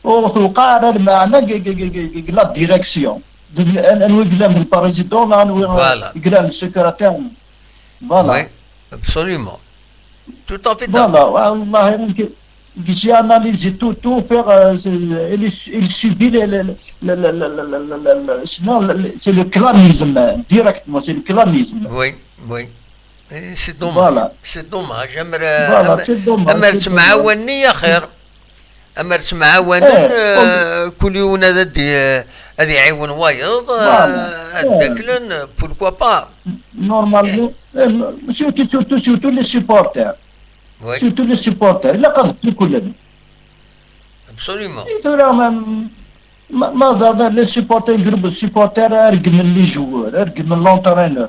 Ur tewqeɛ ara lmeɛna deg, deg, deg, deg la direction. Deg, an-, anwa i yellan le président, anwa i yellan le secrétaire. Voilà. Oui, absolument. Tout à fait d'accord. Voilà, wallahi, j'ai analysé tout, tout, faire, euh, c'est, il, il subit le, le, le, sinon, le, le, c'est le clanisme, euh, directement, c'est le clanisme. Oui, oui. Eh, c'est dommage. Voilà. C'est dommage. Amer, voilà, amer, c'est dommage, amer c'est dommage. Ttemɛawanen ya xir. Amer ttemɛawanen, eh, euh, kul yiwen ad, ad, ad iɛiwen wayeḍ, voilà, euh, ad ddaklen, pourquoi pas. Normalement, eh, surtout, surtout, surtout les supporters. Oui. Surtout les supporters. Ilaq ad dduklen. Absolument. I tura ma, ma, ma ẓer les supporters, groupe de supporters, regmen les joueurs, regmen l'entraîneur.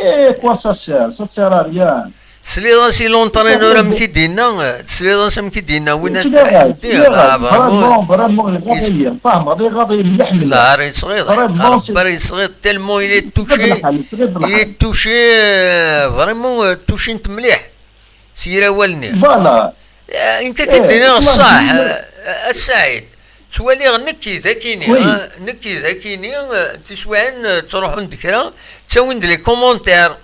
Et quoi ça sert? Ça sert à rien. Tesliḍ-as i l'entraîneur amek i d-yenna, tesliḍ-as amek i d-yenna win. Tesliɣ-as, tesliɣ-as, vraiment, vraiment, iɣaḍ-iyi, fehmeḍ, iɣaḍ-iyi mliḥ, mliḥ. La, ara yesɣiḍ, vraiment, ara yesɣiḍ, tellement il est touché, il est touché, euh, vraiment, euh, touché-t mliḥ. S yir awal-nni. Voilà. Eh, nekk ad k-id-iniɣ ṣṣeḥ, eh, a Saɛid. Ttwaliɣ nekki d akini, oui, ah, nekki d akini, eh, tiswiɛin, eh, ttruḥun-d kra, ttawin-d les commentaires.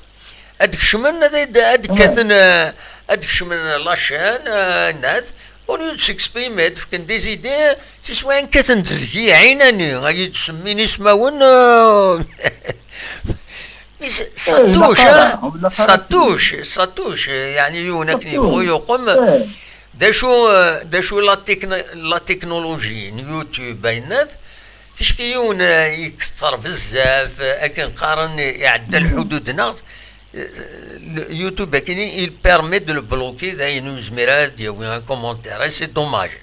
Ad d-kecmen, ad, ad, ad d-kkaten, eh, ad d-kecmen la chaîne, eh, nat, au lieu de s'exprimer, ad d-fken des idées, tiswiɛin kkaten-d deg-i, ɛinani, ad yi-d-semmin ismawen, eh, Mais ça, ça touche, hein, ça touche, ça touche, yeɛni yiwen akken yebɣu yuqem. D acu, eh, d acu la techn-, la technologie n YouTube, ayennat, ticki yiwen, eh, iketter bezzaf, eh, akken qqaren, iɛedda lḥudud-nneɣ, eh, le-, YouTube akini, il permet de le bloquer, d ayen ur yezmir ara ad d-yawi un commentaire, et c'est dommage.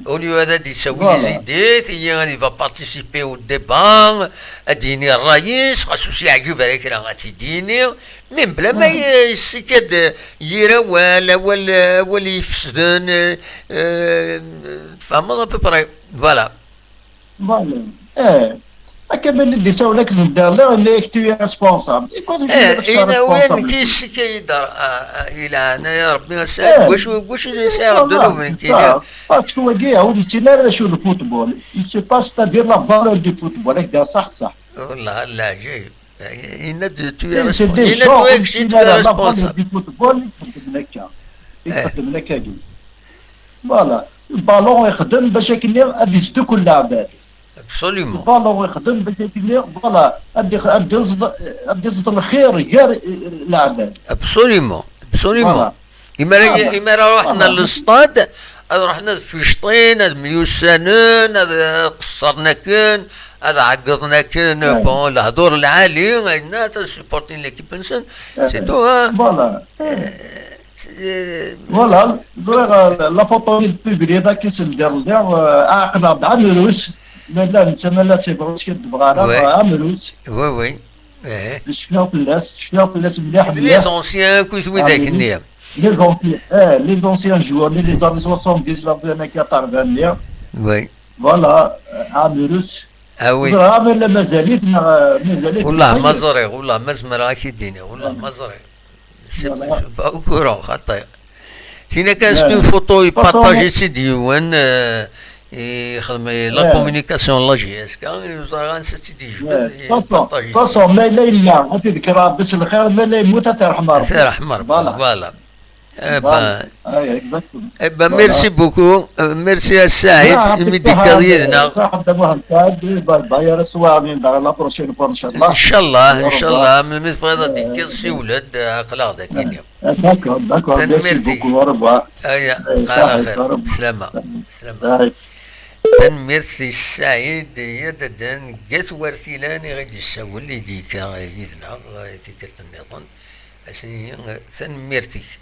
Au lieu ad d-yessawi les idées, tigi ad va participer au débat, ad d-yini ṛṛay-is, xas ur s-yeɛǧib ara kra ad t-id-yini, mais bla ma y-, yessika-d yir awal, awal, awal ifesden, eh, eh, tfehmeḍ à peu près. Voilà. Voilà. Eh. Akka ma d-isawel akken d-rniɣ, yenna-yak tu es responsable. Et quoi, tu es responsable? Nekk yessika-yi-d ar-, a-, a-, i leɛnaya Rebbi, a Saɛid, gwacu, gwacu i sɛiɣ ddnub nekkini? Parce que wagi, ur yessin ara d acu d football. Il sait pas, c'est-à-dire la valeur du football, ak d ṣaḥ, ṣaḥ. Wallah, leɛǧayeb. Yenna-d tu es responsable. Yenna-d tu es responsable. Football, i txeddmen akka. I txeddmen akka-agi. Voilà. Lbalon ixeddem bac akken ad yesdukkel leɛbad. Absolument. Lbalon ixeddem bac akken, voilà, ad ix-, ad d-iẓḍ-, ad d-iẓḍ lxir gar, eh, leɛbad. Absolument. Absolument. Voilà. Imara, imara ruḥen ɣer lestad, ad ruḥen ad ficṭin, ad myussanen, ad, eh, qeṣṣren akken, ad ɛeggḍen akken, bon, lehdur lɛali, ayennat, ad supportin l'équipe-nsen, c'est tout, hein. Voilà. Eh, Voilà, ẓriɣ, eh, la photo-nni d publiée, dak i s-ldiɣ, ldiɣ, eh, ɛeqleɣ-d Ɛamrus, ma la netta, ma la s-ibɣa, ur s-debɣeɣ ara, Ɛamrus. Oui, oui. Cfiɣ fell-as, cfiɣ fell-as mliḥ, mliḥ. Les anciens, akk d widak-nni. Les anciens, eh, les anciens joueurs, les années soixante-dix, les années quatre-vingt-dix. Oui. Voilà, eh, Ɛamrus. Ah oui. Ẓriɣ, ma la mazal-it, neɣ, eh, mazal-it. Wallah ma ẓriɣ, wallah ma zemreɣ ad k-id-iniɣ, wallah ma ẓriɣ. C'est, voilà. Je suis pas au courant, xaṭi. Sina kan, c'est une photo, ipartaji-tt-id yiwen, euh, ixdem la communication n la J S K, ur ẓriɣ ansa tt-id-yejbed, ipartaji-tt-id. De toute façon, ma yella yella, ad t-id-kkreɣ Rebbi s lxir, ma yella yemmut, ad t-irḥem Rebbi. Ad t-irḥem Rebbi, voilà. Eh ben, eh ben, merci beaucoup. Euh, merci à Saïd, imi d-tekkiḍ yid-neɣ. Saḥab d Muḥend Saɛid, bye bye, ar ass-a, daɣ la prochaine fois, inchallah. Inchallah, inchallah, melmi tebɣiḍ ad d-tekkiḍ, siwel-d, aql-aɣ-d akkin. Eh, d'accord, d'accord, merci beaucoup, au revoir. Aya, eh, xir, xir. Slama, slama. Tanemmirt i Saɛid Yadaden, Gatwar Tilan, i ɣ-d-yessawel, i d-yekka yid-neɣ, eh, tikkelt nniḍen. Asni, eh, tanemmirt-ik.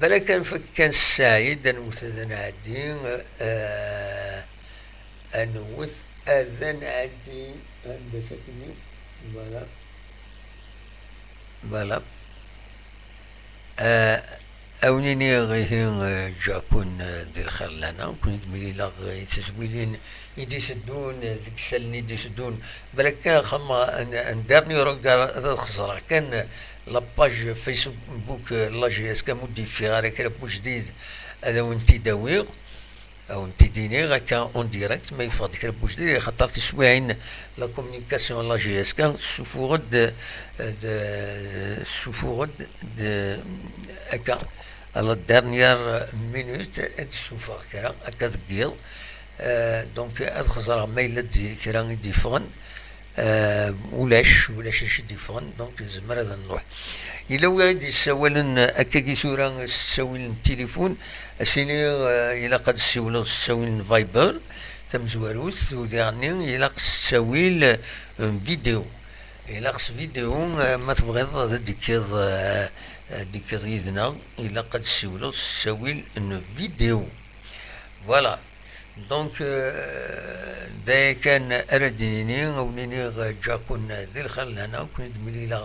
Balak ad nfak kan Saɛid, ad nwet ad nɛeddi, eh, ad nwet ad nɛeddi, anda-t akkenni? Voilà. Voilà. Eh, a wen-iniɣ ihi, eh, ǧǧiɣ-ken, eh, di lxir lehna, ken-id-mlileɣ, eh, i tedwilin i d-iteddun, eh, deg isallen i d-iteddun. Balak kan axxam, un, un dernier regard, ad xeẓreɣ kan, eh, la page Facebook, eh, la J S K, ma ur d-yeffiɣ ara kra n wejdid, ad awen-t-id-awiɣ. Ad wen-t-id-iniɣ akka en direct, ma yeffeɣ-d kra n wejdid, axaṭer tiswiɛin la communication n la J S K tessufuɣ-d, d-, tessufuɣ-d d-, akka, à la dernière minute, ad d-tessuffeɣ kra akka deg yiḍ. Euh, donc, ad xeẓreɣ ma yella-d kra i d-yeffɣen. Euh, ulac, ulac acu i d-yeffɣen, donc zemmer ad nruḥ. Yella wi i d-yessawalen akkagi tura s ttawil n tilifun, ad s-iniɣ, euh, ilaq ad ssiwleḍ s ttawil n Viber, tamezwarut, u diɣenni ilaq s ttawil, euh, n vidéo. Ilaq s vidéo, euh, ma tebɣiḍ ad d-tekkiḍ, euh, ad d-tekkiḍ yid-neɣ, ilaq ad ssiwleḍ s ttawil n vidéo. Voilà. Donc, euh, d aya kan ara d-nini, a wen-iniɣ, ǧǧiɣ-ken di lxir lehna, ken-id-mlileɣ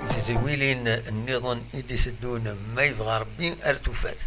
i tedwilin nniḍen i d-iteddun, ma yebɣa Rebbi, ar tufat.